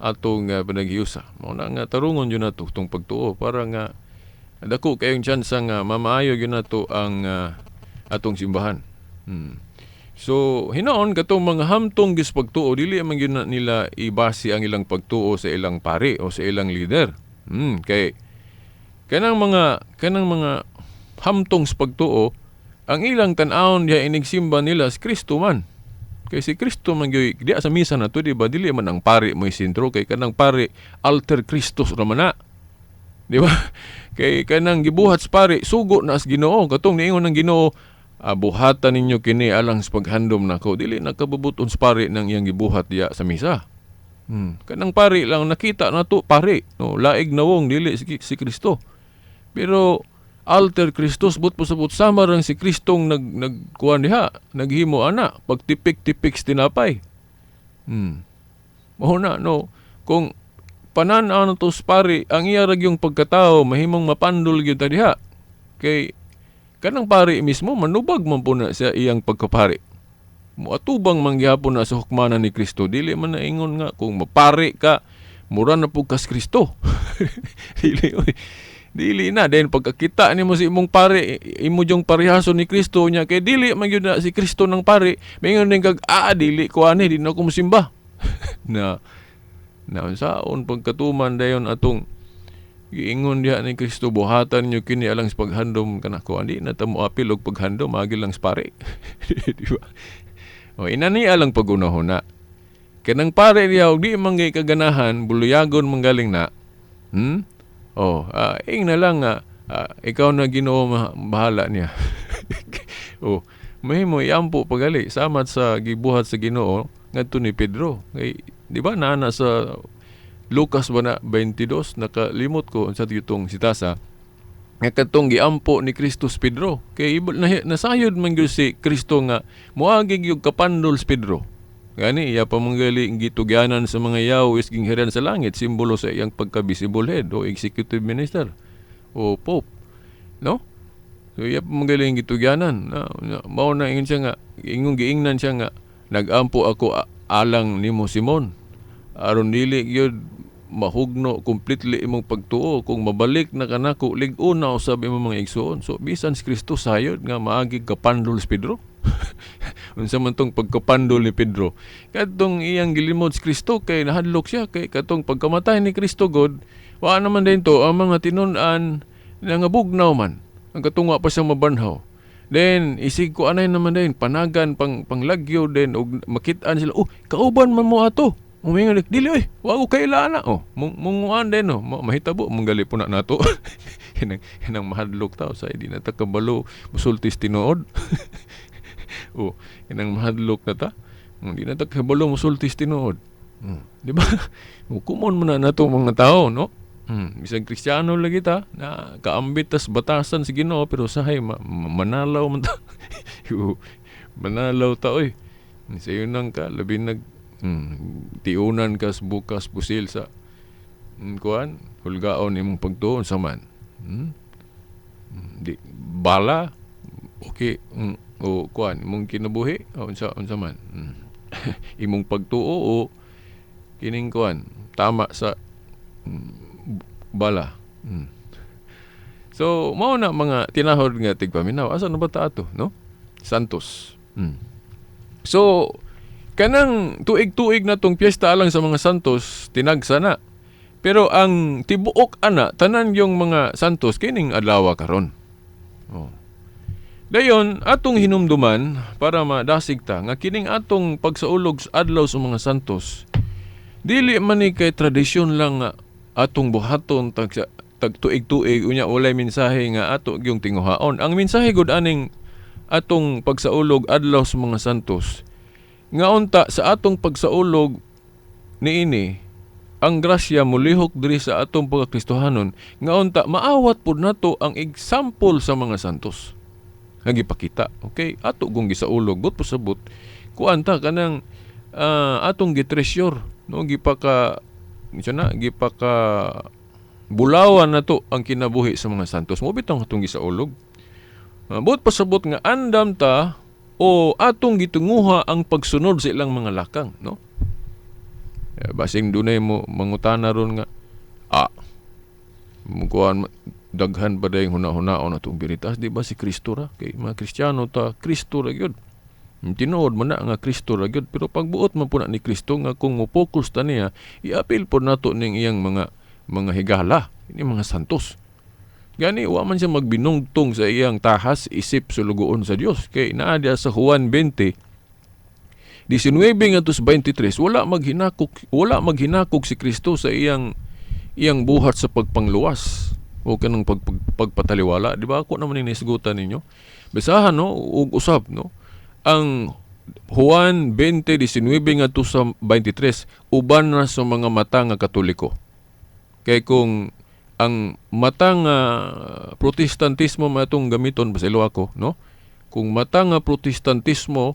atong panaghiusa. Mao na nga tarungon gyud nato tong pagtuo para nga dako kayong tsansa nga mamaayo gyud nato ang atong simbahan. So hinoon katong mga hamtong gis pagtuo, dili man gyud na nila ibase ang ilang pagtuo sa ilang pari o sa ilang leader. Kay kanang mga hamtong sa pagtuo, ang ilang tan-awon diha inigsimba nila si Kristo man. Kay si Kristo man gyud diha sa misa na to, di ba? Dili man ang pari mo'y sentro, kay kanang pari alter Christus ra man na. Di ba? Kay kanang gibuhat sa pari sugo na sa Ginoo, katong niingon ng Ginoo, buhatan ninyo kini alang sa paghandom nako. Dili nakabubuton sa pari nang iyang gibuhat diha sa misa. Kanang pari lang nakita na to pari, no, laig nawong dili si Kristo. Pero alter Christus but pasabot sama rang si Kristong nagkuan diha, naghimo ana pagtipik-tipik sa tinapay. Mao na, no, kung panan-aw na to sa pari, ang iya ra gyung pagkatao mahimong mapandol gyud ta diha. Kay kanang pari mismo manubag man po na sa iyang pagkapari. Moatubang man gihapon na sa hukmanan ni Kristo. Dili man na ingon nga kung mapari ka mura na pug kas Kristo. Dili oy. Dili na then pagkakita nimo si imong pari, imo jung parehason ni Kristo nya kay dili man gyud na si Kristo ng pari. Maingon ning kag dili ko ani, di na ko mosimba. na na unsaon pagkatuman dayon atong giingon diha ni Kristo, buhatan niyo kini alang sa paghandom kanako. Andi na ta mo apil og paghandom, agi lang sa pare. Di ba? O inani alang pagunahon na. Kanang pare diha og di man gay kaganahan, buluyagon man galing na. Oh, ing na lang ikaw na Ginoo bahala niya. Oh, mahimo iampo pagali samat sa gibuhat sa Ginoo ngadto ni Pedro. Kay di ba naa sa Lucas ba na 22, nakalimot ko sa itong sitasa nga katong giampo ni Kristus Pedro. Kay nasayod man gyud si Kristo nga moagi gyud kapandol si Pedro. Gani iya pa manggali gitugyanan sa mga yaw is gingharian sa langit, simbolo sa iyang pagka-visible head o executive minister o pope, no? So iya pa manggali gitugyanan na, mao na ingon siya nga ingong giingnan siya nga nagampo ako alang nimo Simon, aron dili gyud mahugno completely imong pagtuo. Kung mabalik na kanako lig-on na usab imong mga igsuon. So bisan si Kristo sayod nga maagi kapandol si Pedro. Unsa man tong pagkapandol ni Pedro? Kadtong iyang gilimod si Kristo kay nahadlok siya kay katong pagkamatay ni Kristo god, wa naman din to ang mga tinun-an nangabugnaw man. Ang katong wa pa siya mabanhaw. Then isig ko anay naman din panagan panglagyo din og makit-an sila, oh kauban man mo ato. Umingon dili oy, wa ko kaila na. Oh, munguan din no, mahitabo manggali po na nato. Hinang mahadlok ta sa di na ta kabalo musultis tinuod. Oh, hinang mahadlok na ta. Di na ta kabalo musultis tinuod. Di ba? Kumon man na nato mga tao, no? Bisag Kristiyano lagi ta, na kaambit tas batasan sa Ginoo pero sahay manalaw man ta. Manalaw ta oy. Sayo nang ka labi nag tiunan kas bukas pusil sa kuan hulgaon imong pagtuon sa man. Di bala okay o kuan imong kinabuhi o unsa man. Imong pagtuo o kining kuan tama sa bala. So mao na mga tinahod nga tigpaminaw. Asa na ba ta ato, no? Santos. So kanang tuig-tuig na tong piyesta alang sa mga santos, tinagsa na. Pero ang tibuok ana, tanan yung mga santos kining adlaw karon. Oh. Dayon atong hinumduman para madasig ta nga kining atong pagsaulog sa adlaw sa mga santos, dili man ni kay tradisyon lang nga atong buhaton tag tagtuig-tuig unya walay mensahe nga ato gyung tinguhaon. Ang mensahe gud aning atong pagsaulog adlaw sa mga santos nga unta sa atong pagsaulog niini ang grasya molihok diri sa atong pagkakristohanon nga unta maawat pud nato ang example sa mga santos nga gipakita. Okay, ato kung gisaulog but pasabot kuan ta kanang atong gitreasure, no, gipaka na gipaka bulawan nato ang kinabuhi sa mga santos mo bitong atong gisaulog. But pasabot nga andam ta o atong gitunguha ang pagsunod sa ilang mga lakang, no? Basing dunay mo mangutana ron nga mukuan daghan pa dayong huna-hunaon atong biritas, di ba si Kristo ra kay mga Kristiyano ta, Kristo ra gyud. Tinuod man na nga Kristo ra gyud, pero pagbuot man po na ni Kristo nga kung mo-focus ta niya, iapil po nato ning iyang mga higala, ini mga santos. Gani wa man siya magbinungtong sa iyang tahas isip sulugoon sa Dios kay naa diya sa Juan 20 19 ngadto sa 23, wala maghinakog si Kristo sa iyang iyang buhat sa pagpangluwas o kanang pagpataliwala, di ba? Ako naman yung nisgutan ninyo. Basahan, no, ug usab, no, ang Juan 20:19 ngadto sa 23 uban na sa mga mata nga Katoliko. Kay kung ang mata nga Protestantismo matong gamiton, basilo ako, no, kung mata nga Protestantismo,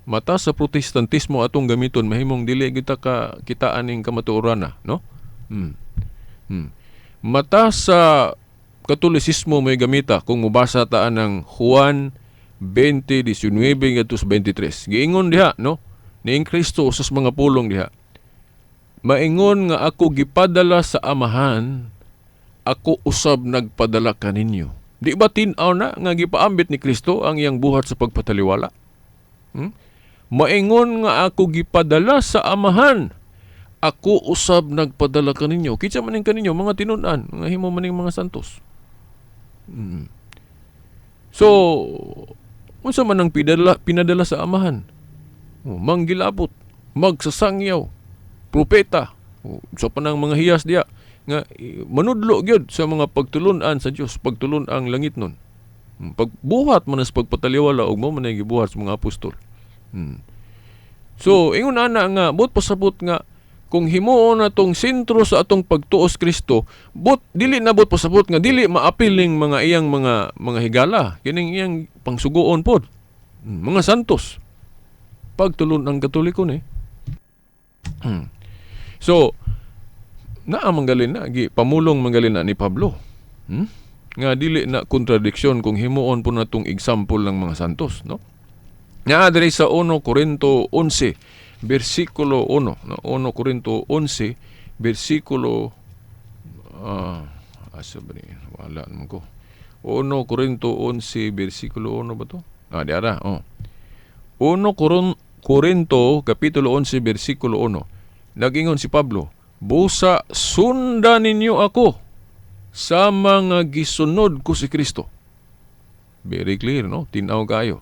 mata sa Protestantismo atong gamiton, mahimong dili kita ka kita aning kamatuoran na, no. Mata sa Katolisismo may gamita kung mobasa ta ng Juan 20:19 ngadto sa 23. Giingon diha, no, niing Kristo usas mga pulong diha: "Maingon nga ako gipadala sa Amahan, ako usab nagpadala kaninyo." Di ba tin-aw na nga gipaambit ni Kristo ang iyang buhat sa pagpataliwala? Maingon nga ako gipadala sa Amahan, ako usab nagpadala kaninyo. Kinsa man ning kaninyo? Mga tinun-an nga himo maning mga santos. So, unsa man ang pinadala sa Amahan? Oh, manggilabot, magsasangyaw, propeta, oh, sa panang mga hiyas diya nga manudlo gyud sa mga pagtulun-an sa Dios, pagtulun-ang langit nun. Pagbuhat man sa pagpataliwala og mo man ay gibuhat sa mga apostol. So, ingon ana nga but pasabot nga kung himuon natong sentro sa atong pagtuos Kristo, but dili na but pasabot nga dili maapiling mga iyang mga higala, kining iyang pangsugoon pod. Mga santos. Pagtulun ang Katoliko ni. So, naa manggalin na gi pamulong manggalin na ni Pablo. Nga dili na kontradiksyon kung himuon po natong example ng mga santos, no? Nga diri sa 1 Corinto 11 bersikulo 1, no? 1 Corinto 11 bersikulo asa ba ni? Wala naman ko. 1 Corinto 11 bersikulo 1 ba to? Di ara, oh. 1 Corinto kapitulo 11 bersikulo 1. Nagingon si Pablo, "Busa sundan ninyo ako sa mga gisunod ko si Kristo." Very clear, no? Tinaw kayo.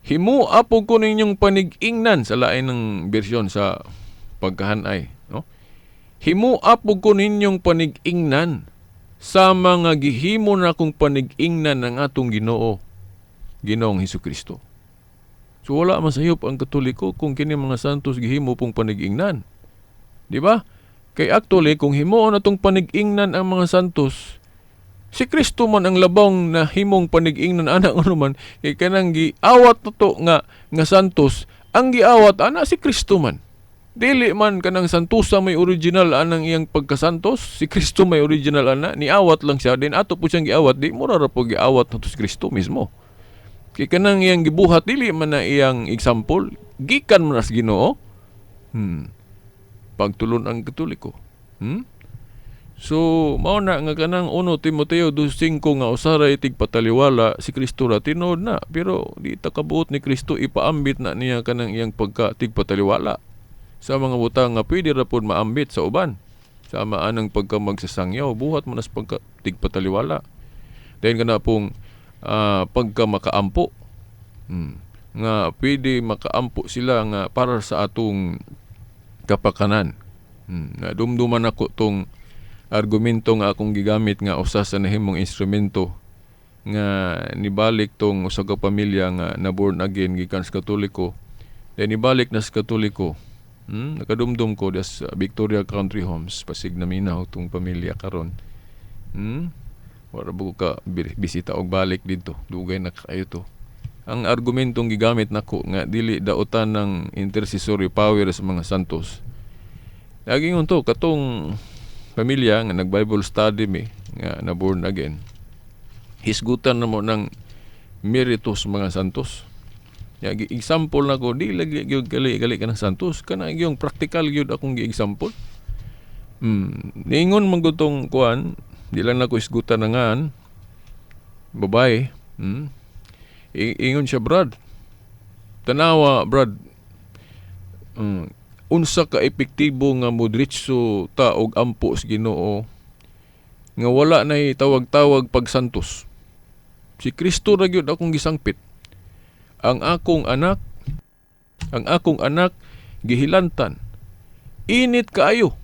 Himua po ko ninyong panig-ingnan sa lain ng bersyon sa pagkahanay, no? Himua po ko ninyong panig-ingnan sa mga gihimo na kong panig-ingnan ng atong Ginoo, Ginoong Hesus Kristo. So wala man sayop ang Katoliko kung kini mga santos gihimo pong panig-ingnan. Di ba? Kay actually kung himuon atong panig-ingnan ang mga santos, si Kristo man ang labong na himong panig-ingnan ana ano man kay kanang giawat nato nga nga santos, ang giawat ana si Kristo man. Dili man kanang santosa may original anang iyang pagkasantos, si Kristo may original ana, niawat lang siya, din ato po siyang giawat, di mura ra po giawat nato si Kristo mismo. Kay kanang iyang gibuhat dili man na iyang example, gikan man sa Ginoo. Pagtulon ang Katoliko. So, mao na nga kanang 1 Timoteo 2:5 nga usaray tigpataliwala si Kristo ra tinuod na, pero di ta kabuot ni Kristo ipaambit na niya kanang iyang pagka tigpataliwala sa mga butang nga pwede ra pod maambit sa uban. Sama anang pagka magsasangyaw, buhat mo na sa pagka tigpataliwala. Then kana pong pagka makaampo. Nga pwede makaampo sila nga para sa atong kapakanan. Nadumduman ako tong argumento nga akong gigamit nga usa sa nahimong instrumento nga nibalik tong usa ka pamilya nga na born again gikan sa Katoliko. Then nibalik na sa Katoliko. Nakadumdum ko das Victoria Country Homes, pasig naminaw tong pamilya karon. Wala ba ko ka bisita og balik didto. Dugay na kaayo to. Ang argumentong gigamit nako nga dili daotan ng intercessory power sa mga santos. Lagi to katong pamilya nga nag Bible study mi nga na born again. Hisgutan na mo ng meritos mga santos. Ya, example nako, di lagi gyud gali gali ka ng santos, kana gyud practical gyud akong gi-example. Niingon man gud tong kuan, di lang nako isgutan na ngan babae. Ingon siya, "Brad. Tanawa, Brad. Unsa ka epektibo nga modritso ta og ampo sa Ginoo nga wala nay tawag-tawag pag santos. Si Kristo ra gyud akong gisangpit. Ang akong anak gihilantan. Init kaayo.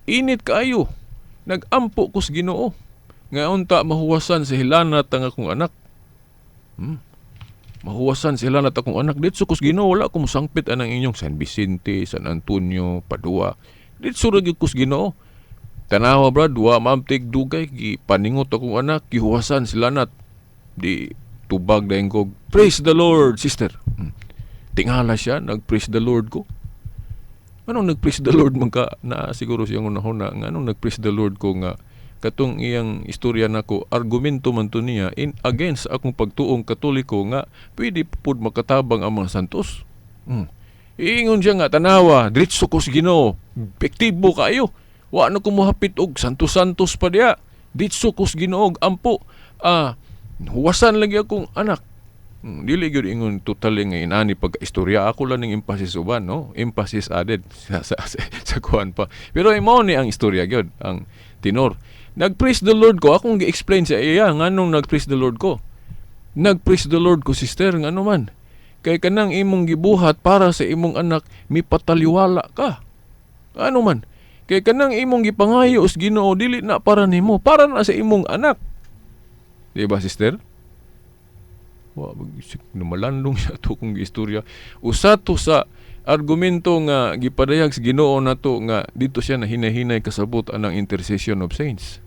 Init kaayo. Nagampo ko sa Ginoo nga unta mahuwasan sa hilanat ang akong anak. Mahuwasan sa hilanat akong anak. Ditso ko sa Ginoo, wala ko mosangpit anang inyong San Vicente, San Antonio, Padua. Ditso ra gyud ko sa Ginoo. Tanawa, Brad, wa maamtig dugay, gipaningot akong anak, gihuwasan sa hilanat. Di tubag dayon ko, 'Praise the Lord, sister.' Tingala siya, nag-praise the Lord ko. Anong nag-praise the Lord man ka na siguro siyang unahuna nga anong nag-praise the Lord ko nga katong iyang istorya nako, argumento man to niya in against akong pagtuong Katoliko nga pwede pud makatabang ang mga santos. Iingon siya nga, "Tanawa, diretso ko sa Ginoo. Epektibo kaayo. Wa na ko mohapit og santos-santos pa diya. Ditso ko sa Ginoo og ampo. Ah, huwasan lagi akong anak." Dili gyud ingon totally nga inani pag istorya, ako lang ning emphasis uban, no, emphasis added sa kuan pa, pero mao ni ang istorya gyud, ang tenor. Nag-praise the Lord ko, akong gi-explain sa iya nganong nag-praise the Lord ko. "Nag-praise the Lord ko, sister, ngano man kay kanang imong gibuhat para sa imong anak, mipataliwala ka. Ano man kay kanang imong gipangayo sa Ginoo, dili na para nimo, para na sa imong anak. Di ba, sister?" Wa namalandong siya to kung istorya. Usa to sa argumento nga gipadayag sa Ginoo nato nga dito siya na hinahinay kasabot anang intercession of saints.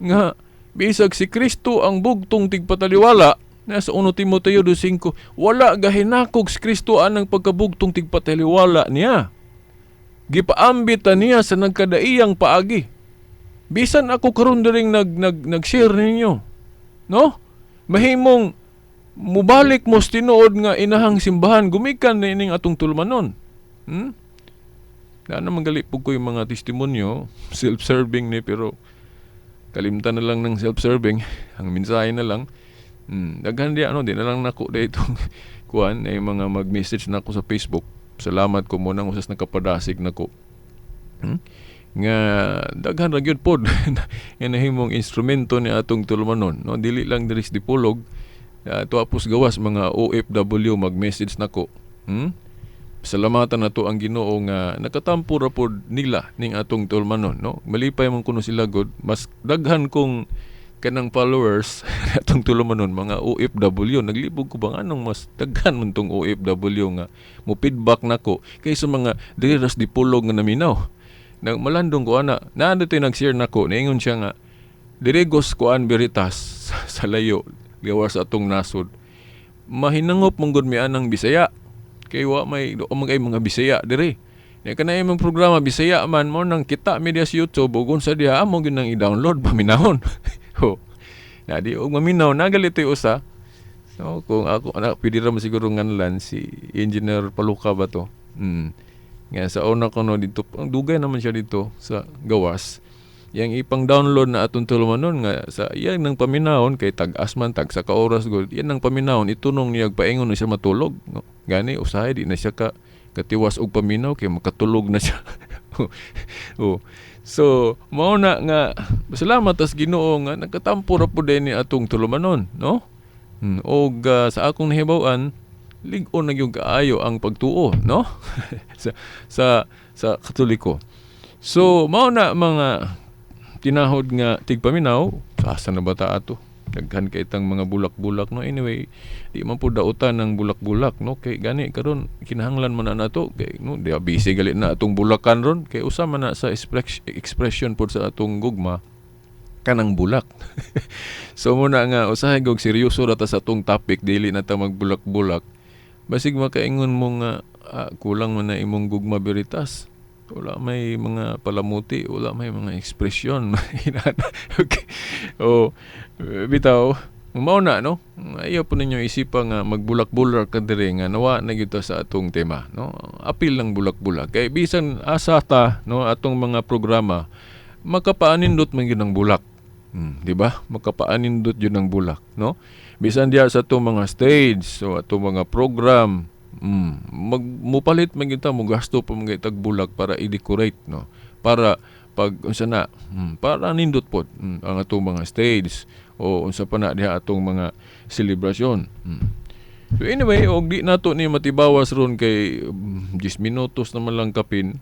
Nga bisag si Kristo ang bugtong tigpataliwala na sa 1 Timoteo 2:5, wala gahinakog si Kristo anang pagkabugtong tigpataliwala niya. Gipaambit niya sa nagkadaiyang paagi. Bisan ako karon diring nag nag nag-share ninyo. No? Mahimong mubalik mo sa tinuod nga inahang simbahan gumikan na ining atong tulumanon. Na naman gali po ko yung mga testimonyo, self-serving ni, pero kalimtan na lang ng self-serving, ang mensahe na lang. Daghan di ano, di na lang nako dito kuan ay mga mag-message na ako sa Facebook. Salamat ko mo nang usas nakapadasig nako. Nga daghan ra gyud pod nga nahimong instrumento ni atong tulumanon, no, dili lang diri sa Dipolog, tuwa pos gawas, mga OFW mag-message nako. Salamatan nato ang Ginoo nga nakatampo ra pod nila ning atong tulumanon, no. Malipay man kuno sila god, mas daghan kong kanang followers atong tulumanon mga OFW. Naglibog ko ba anong mas daghan man tong OFW nga mo feedback nako kaysa mga diri ras Dipolog nga naminaw. Nag malandong ko ana, naa dito nag-share nako, niingon siya nga diri gos kuan Veritas sa layo gawas atong nasod. Mahinangop man gud mi anang Bisaya. Kay wa may do man kay mga Bisaya diri. Nya kanay imong programa Bisaya man mo nang kita media sa YouTube ug unsa diha amo gyud nang i-download paminahon. Ho. Na di og maminaw nagalitoy usa. So kung ako anak pwede ra man siguro nganlan si Engineer Paluka ba to. Nga sa una ko no dito, ang dugay naman siya dito sa gawas. Yang ipang download na atong tulumanon nga sa iyang nang paminahon kay tag-as man tag sa ka oras gud. Yan nang paminahon itunong niya paingon na siya matulog. No? Gani usahay di na siya ka katiwas og paminaw kay makatulog na siya. Oh. So mao na nga salamat tas Ginoo nga nakatampo ra pud ni atong tulumanon, no? Og sa akong nahibaw-an, lig-on na gyud kaayo ang pagtuo, no? sa sa sa Katoliko. So mao na mga tinahod nga tigpaminaw, asa na ba ta ato? Daghan kay itang mga bulak-bulak, no. Anyway, di man po dautan ng bulak-bulak, no, kay gani karon kinahanglan man na nato kay, no, di busy gali na atong bulakan ron kay usa man na sa expression pod sa atong gugma kanang bulak. So muna nga usahay gog seryoso ra ta sa atong topic, dili na ta magbulak-bulak. Basig makaingon mo nga kulang man na imong gugma veritas. Wala may mga palamuti, wala may mga ekspresyon. Okay. O, bitaw, mao na, no? Ayaw po ninyo isipa nga magbulak-bulak ka diri nga nawa na gyud ta sa atong tema, no? Apil lang bulak-bulak. Kay bisan asa ta, no, atong mga programa, makapaanindot man gyud ang bulak. Di ba? Makapaanindot gyud ang bulak, no? Bisan diha sa atong mga stage, so atong mga program, mupalit man gyud ta, mugasto pa man gyud tag bulak para i-decorate, no? Para pag unsa na, para nindot pod ang atong mga stage o unsa pa na diha atong mga selebrasyon. So anyway, og di nato ni matibawas ron kay 10 minutos naman lang kapin.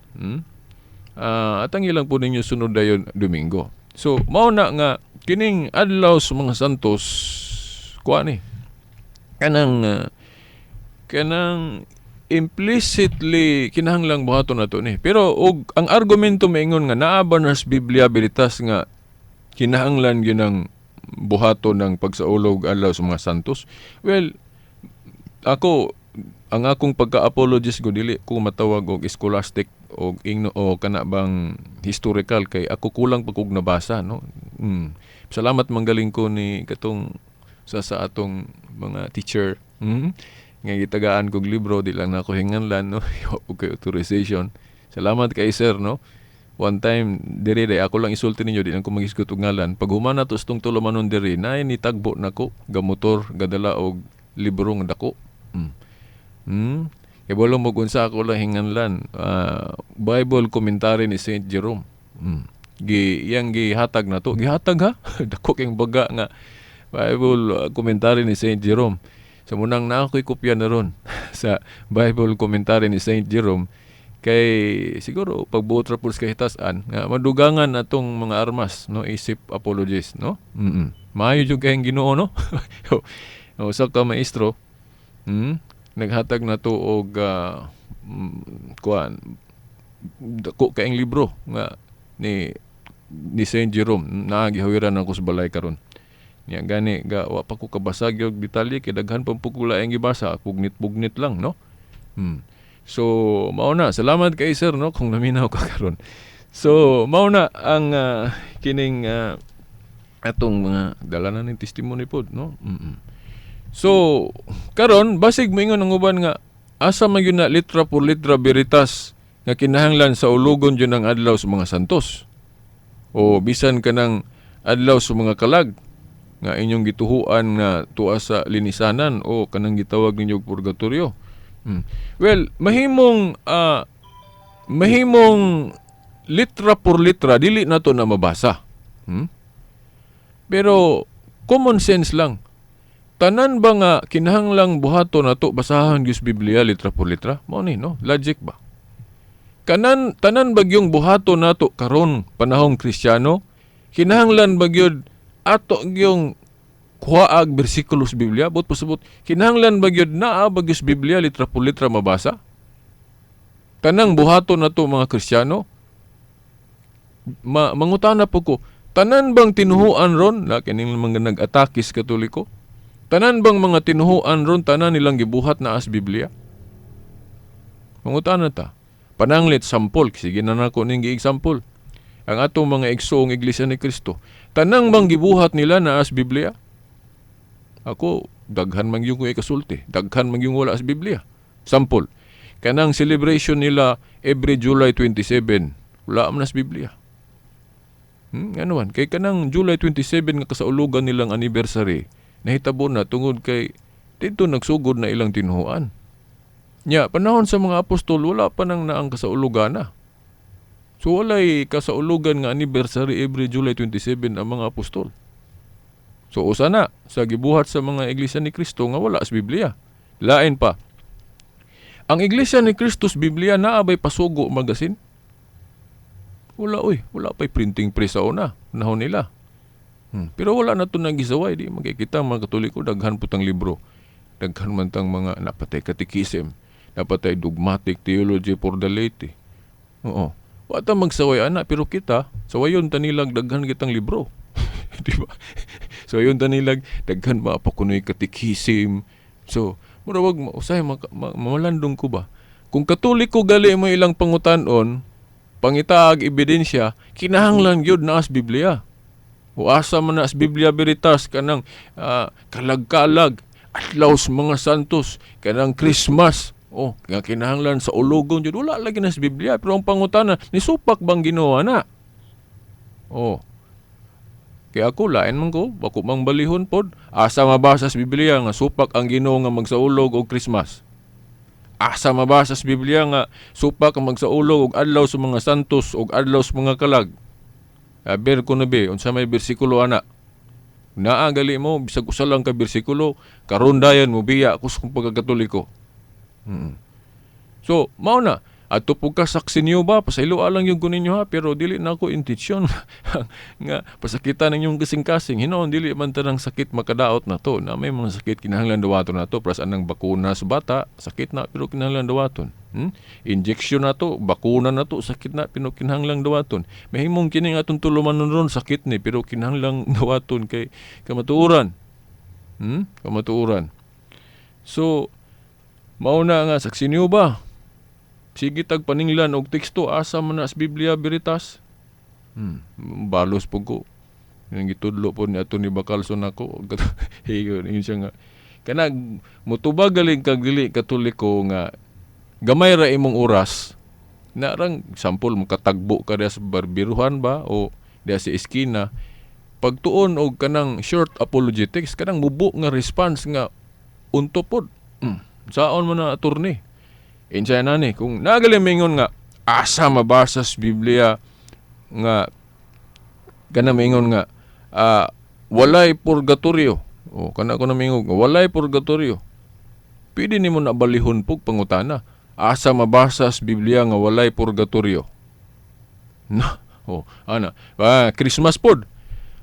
Atang ilang po ninyo sunod dayon Domingo. So mao na nga kining adlaw sa mga santos kuan ni kanang implicitly kinahanglang buhaton nato ni. Pero og ang argumento maingon nga naa ba nas Biblia veritas nga kinahanglan gyud ang buhaton ng pagsaulog adlaw sa mga santos? Well, ako ang akong pagka-apologist ko dili ko matawag og scholastic og ingno o kana bang historical kay ako kulang pa kog nabasa, no. Salamat manggaling ko ni katong sa atong mga teacher nga gitagaan kog libro, di lang nako hinganlan, no. Wa po kay authorization. Salamat kay sir, no. One time diri day ako lang isulti ninyo, di lang ko magisgot og ngalan. Pag human nato sa tong tulumanon diri, naay nitagbo nako gamotor gadala og libro nga dako. Kay mo kung sa ako lang hinganlan, Bible commentary ni Saint Jerome. Gi iyang gihatag na to, gihatag ha. Dako kayong baga nga Bible commentary ni Saint Jerome. Sa munang na ako'y kopya na ron sa Bible commentary ni Saint Jerome kay siguro pagbuot ra pud sa kahitasan nga madugangan atong mga armas, no, isip apologist, no. Maayo jud kayong Ginoo, no. O sa ka maestro, naghatag na to og kuan dako kaayong libro nga ni Saint Jerome. Naa gihawiran ako sa balay karon. Nya gani ga wa pa ko kabasag og detalye kay daghan pa po ko laing gibasa, pugnit-pugnit lang, no. So mao na, salamat kay sir, no, kung naminaw ka karon. So mao na ang kining atong mga dala na ning testimony pod, no. So karon basig moingon ang uban nga asa man gyud na litra por litra veritas nga kinahanglan sa ulugon jud ang adlaw sa mga santos o bisan kanang adlaw sa mga kalag nga inyong gituhuan nga tuwa sa linisanan o kanang gitawag ninyo og purgatorio. Well, mahimong litra por litra dili nato na mabasa. Pero common sense lang. Tanan ba nga kinahanglang buhaton nato basahan gyud sa Biblia litra por litra? Mao ni, no? Logic ba? Kanan tanan ba gyung buhaton nato karon panahong Kristiyano? Kinahanglan ba gyud ato gyung kuhaag bersikulo sa Biblia? But pasabot, kinahanglan ba gyud naa ba gyud sa Biblia litra por litra mabasa? Tanang buhaton nato mga Kristiyano? Mangutana po ko, tanan bang tinuhuan ron na kining mga nag-atakis Katoliko? Tanan bang mga tinuhuan ron tanan nilang gibuhat na as Biblia? Mangutana ta. Pananglit sampol, sige na nako ning gi-example. Ang atong mga igsoong Iglesia ni Cristo, tanang bang gibuhat nila na as Biblia? Ako, daghan man yung ikasulti, daghan man yung wala as Biblia. Sample, kanang celebration nila every July 27, wala man as Biblia. Ano man, kay kanang July 27 nga kasaulugan nilang anniversary, nahitabo na tungod kay dito nagsugod na ilang tinuhuan. Nya, panahon sa mga apostol, wala pa nang naang kasaulugan na. So walay kasaulugan nga anniversary every July 27 ang mga apostol. So usa na sa gibuhat sa mga Iglesia ni Cristo nga wala sa Biblia. Lain pa. Ang Iglesia ni Cristo sa Biblia naa bay pasugo magasin? Wala oy, wala pa'y printing press sa una, panahon nila. Pero wala na to nagisaway, di makikita mga Katoliko daghan putang libro. Daghan man tang mga napatay catechism, napatay dogmatic theology for the laity. Oo. Wa ta magsaway ana, pero kita sawayon tanilag daghan kitang libro. Di ba? Sawayon tanilag daghan ba pa kunoy catechism. So, mura wag usahay mamalandong ko ba? Kung Katoliko gali mo ilang pangutan-on, pangitaag ebidensya, kinahanglan gyud naas Biblia. O asa man na sa Biblia Veritas kanang kalag-kalag, adlaw sa mga santos, kanang Christmas. Oh, nga kinahanglan sa ulogon jud wala lagi na sa Biblia, pero ang pangutana nisupak bang Ginoo na? Oh. Kaya ako lain man ko, bako mang balihon pod, asa mabasa sa Biblia nga supak ang Ginoo nga magsaulog og Christmas. Asa mabasa sa Biblia nga supak ang magsaulog og adlaw sa mga santos og adlaw sa mga kalag. Aber ko na be, unsa may bersikulo ana? Naa gali mo bisag usa lang ka bersikulo, karon dayon mo biya ako sa kong pagkakatoliko. So, mao na. Adto pug ka saksi niyo ba, pasaylo lang yung kunin ninyo ha, pero dili na ako intensyon nga pasakitan ninyong kasing-kasing. Hinoon, dili man tanang sakit makadaot na to. Na may mga sakit kinahanglan dawaton na to. Pras anang bakuna sa bata, sakit na pero kinahanglan dawaton. Injection na to, bakuna na to, sakit na pero kinahanglan dawaton. Mahimong kini nga atong tulumanon ron, sakit ni pero kinahanglan dawaton kay kamatuoran. Kamatuoran. So, mao na nga saksi niyo ba? Sige tag paninglan og teksto asa man na sa Biblia Veritas. Balos po ko. Yung gitudlo po ni ato ni Bacalson ako. Higon yun siya nga. Kanag mutubag galing kag dili Katoliko nga gamay ra imong oras. Narang sample makatagbo ka diha sa barbiruhan ba o diha sa eskina. Pagtuon og kanang short apologetics, kanang mubo nga response nga unto pod. Saon man na attorney? Insya na ni, kung nagaling mingon nga asa mabasa sa Biblia nga kana mingon nga walay purgatorio. O kana ko na mingon walay purgatorio. Pwede nimo na balihon pug pangutana. Asa mabasa sa Biblia nga walay purgatorio? Na, oh, ana. Christmas pod.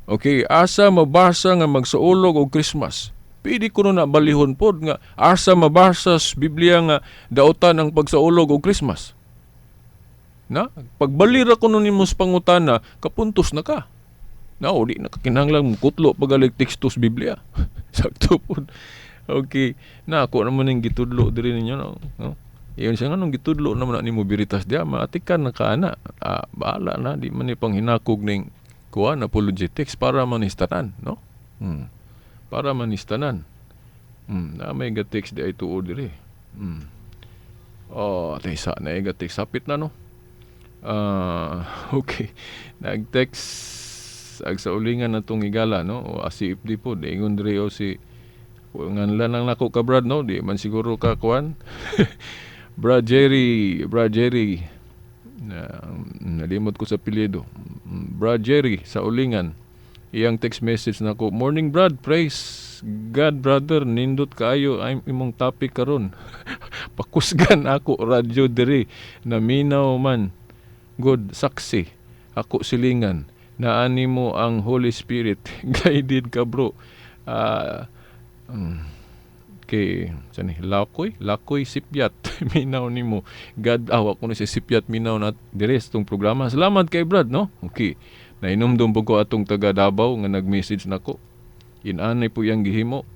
Okay, asa mabasa nga magsaulog og Christmas? Pwede ko na balihon pod nga asa mabasa sa Biblia nga daotan ang pagsaulog og Christmas. Na, pagbalira ko nun nimo sa pangutana, kapuntos na ka. Na, o di na kakinahanglan kutlo pagalig teksto sa Biblia. Sakto pod. Okay, na ako naman ning gitudlo diri ninyo, no? No? Iyon siya nga nung gitudlo naman na nimo Veritas diya, maatikan na ka ana. Bahala na, di man ni panghinakog ning kuan apologetics para manistanan, no? Para manistanan. Na may ga-text di ay tuod diri. Oh, taysa na ga-text sapit na, no. Okay. Nag-text ag sa ulingan na tong higala, no. O ACFD po, di ingon diri o si nganlan lang nako ka Brad, no. Di man siguro ka kuan. Brad Jerry, Brad Jerry. Na, nalimot ko sa apelyido. Brad Jerry sa ulingan. Iyang text message nako, morning Brad, praise God brother, nindot kaayo ay imong topic karon. Pakusgan ako radyo diri, naminaw man. Good saksi ako silingan. Naani mo ang Holy Spirit. Guided ka bro. Kay sani Lakoy, Lakoy Sipyat minaw nimo. God awa ko ni si Sipyat minaw na diri sa tong programa. Salamat kay Brad, no? Okay. Nainomdom po ko atong taga Davao nga nag-message nako. Inanay po yang gihimo.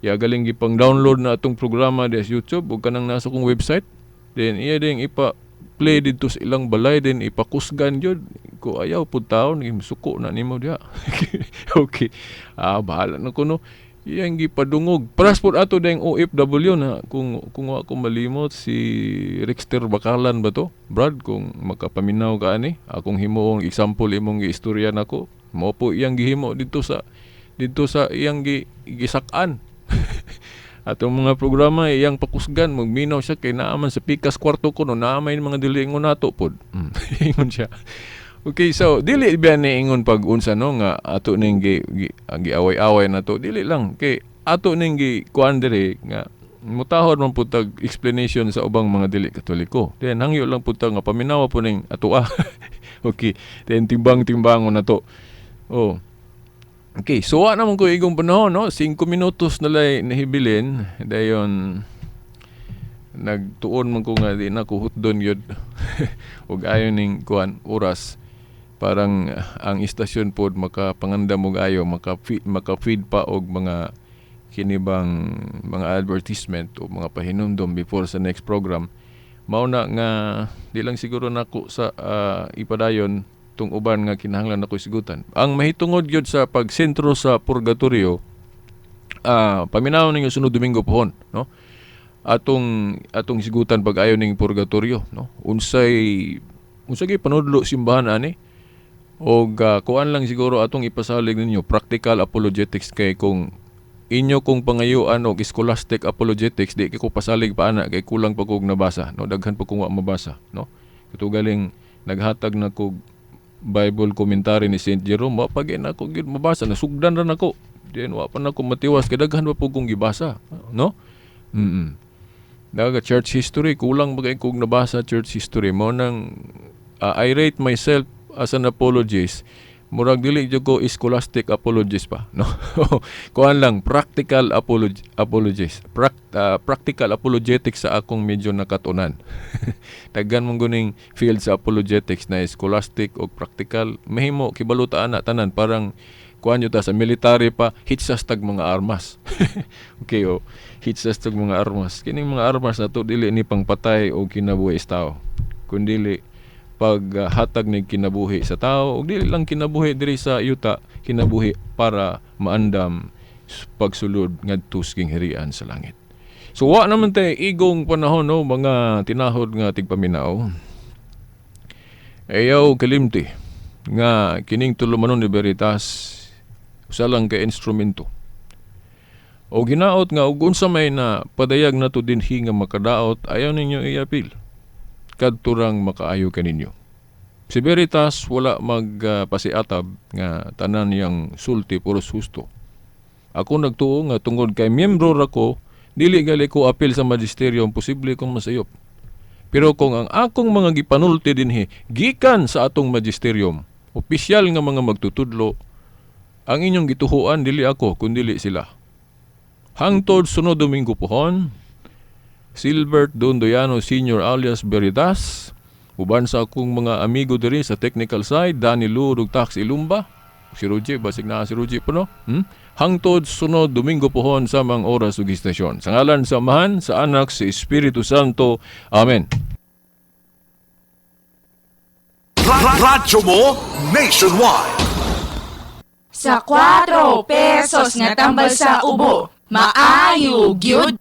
Ya galing gipang download na atong programa di sa YouTube ug kanang nasa kong website. Then iya ding ipa-play didto sa ilang balay, then ipakusgan jud. Ko ayaw pud taon suko na nimo diha. Okay. Bahala na ko, no. Iyang gipadungog. Paras pod ato ding OFW na kung ako malimot si Rexter Bakalan ba to? Brad, kung makapaminaw ka ani, akong himuong example imong giistorya nako. Mao po iyang gihimo didto sa iyang gisak-an. Atong mga programa iyang pakusgan, magminaw siya kay naaman sa pikas kwarto ko no, naamay mga dili ingon nato pod. Ingon siya. Okay, so dili ba ni ingon pag unsa no nga ato ning giaway-away na to, dili lang kay ato ning gi kuan diri nga mutahod man pud tag explanation sa ubang mga dili Katoliko. Then hangyo lang pud ta nga paminawa po ning atoa. Okay, then timbang-timbangon na to. Oh. Okay, so wa naman ko igong panahon, no? 5 minutos na lay nahibilin. Dayon nagtuon man ko nga di na ko hutdon gyud. Ug ayo ning kuan oras, parang ang istasyon pod makapangandam og ayo, maka-feed pa og mga kinibang mga advertisement o mga pahinumdom before sa next program. Mao na nga di lang siguro nako sa ipadayon tung uban nga kinahanglan nako isgutan. Ang mahitungod gyud sa pagsentro sa purgatorio, paminaw ninyo sunod Domingo pohon, no? Atong isgutan pag-ayo ning purgatorio, no? Unsay unsay gyud panudlo simbahan ani? Og kuan lang siguro atong ipasalig ninyo practical apologetics, kay kung inyo kong pangayuan og scholastic apologetics, di ko pasalig pa ana kay kulang pa kog nabasa, no? Daghan pa kong wa mabasa, no? Katugaling naghatag na kog Bible commentary ni Saint Jerome, wa pa gyud nako gyud mabasa, nasugdan ra nako. Diyan wa pa nako matiwas kay daghan pa pud kong gibasa, no? Daga church history, kulang ba kay kog nabasa church history mo nang I rate myself as an apologist. Murag dili jud ko scholastic apologist pa, no? Kuan lang, practical apologist. Practical apologetics sa akong medyo nakatunan. Daghan man guning field sa apologetics na scholastic o practical. Mahimo kibalutaan na tanan, parang kuan ta sa military pa, hitsas tag mga armas. Okay, oh, hitsas tag mga armas. Kining mga armas na to dili ni pangpatay o kinabuhi sa tao, kundili paghatag ni kinabuhi sa tao, ug dili lang kinabuhi diri sa yuta, kinabuhi para maandam pagsulod ngadto sa gingharian sa langit. So wa naman tay igong panahon, no, mga tinahod nga tigpaminaw. Ayaw kalimti nga kining tulumanon ni Veritas usa lang ka instrumento. O ginaot nga og unsa may na padayag nato dinhi nga makadaot, ayaw ninyo iapil kadturang makaayo kaninyo. Si Veritas wala magpasiatab nga tanan niyang sulti puros husto. Ako nagtuo nga tungod kay miyembro ra ko, dili gali ko apil sa magisterium, posible kong masayop. Pero kung ang akong mga gipanulti dinhi gikan sa atong magisterium, opisyal nga mga magtutudlo, ang inyong gituhuan dili ako kundili sila. Hangtod sunod Domingo pohon, Silbert Dondoyano Sr. alias Veritas, uban sa akong mga amigo diri sa technical side, Danny Lu ug Tax Ilumba, si Ruji, basig na si Ruji po, no? Hangtod sunod Domingo pohon sa mga oras ug istasyon. Sa ngalan sa Amahan, sa Anak, sa Espiritu Santo. Amen. Radyo mo nationwide. Sa 4 pesos nga tambal sa ubo, maayo gyud.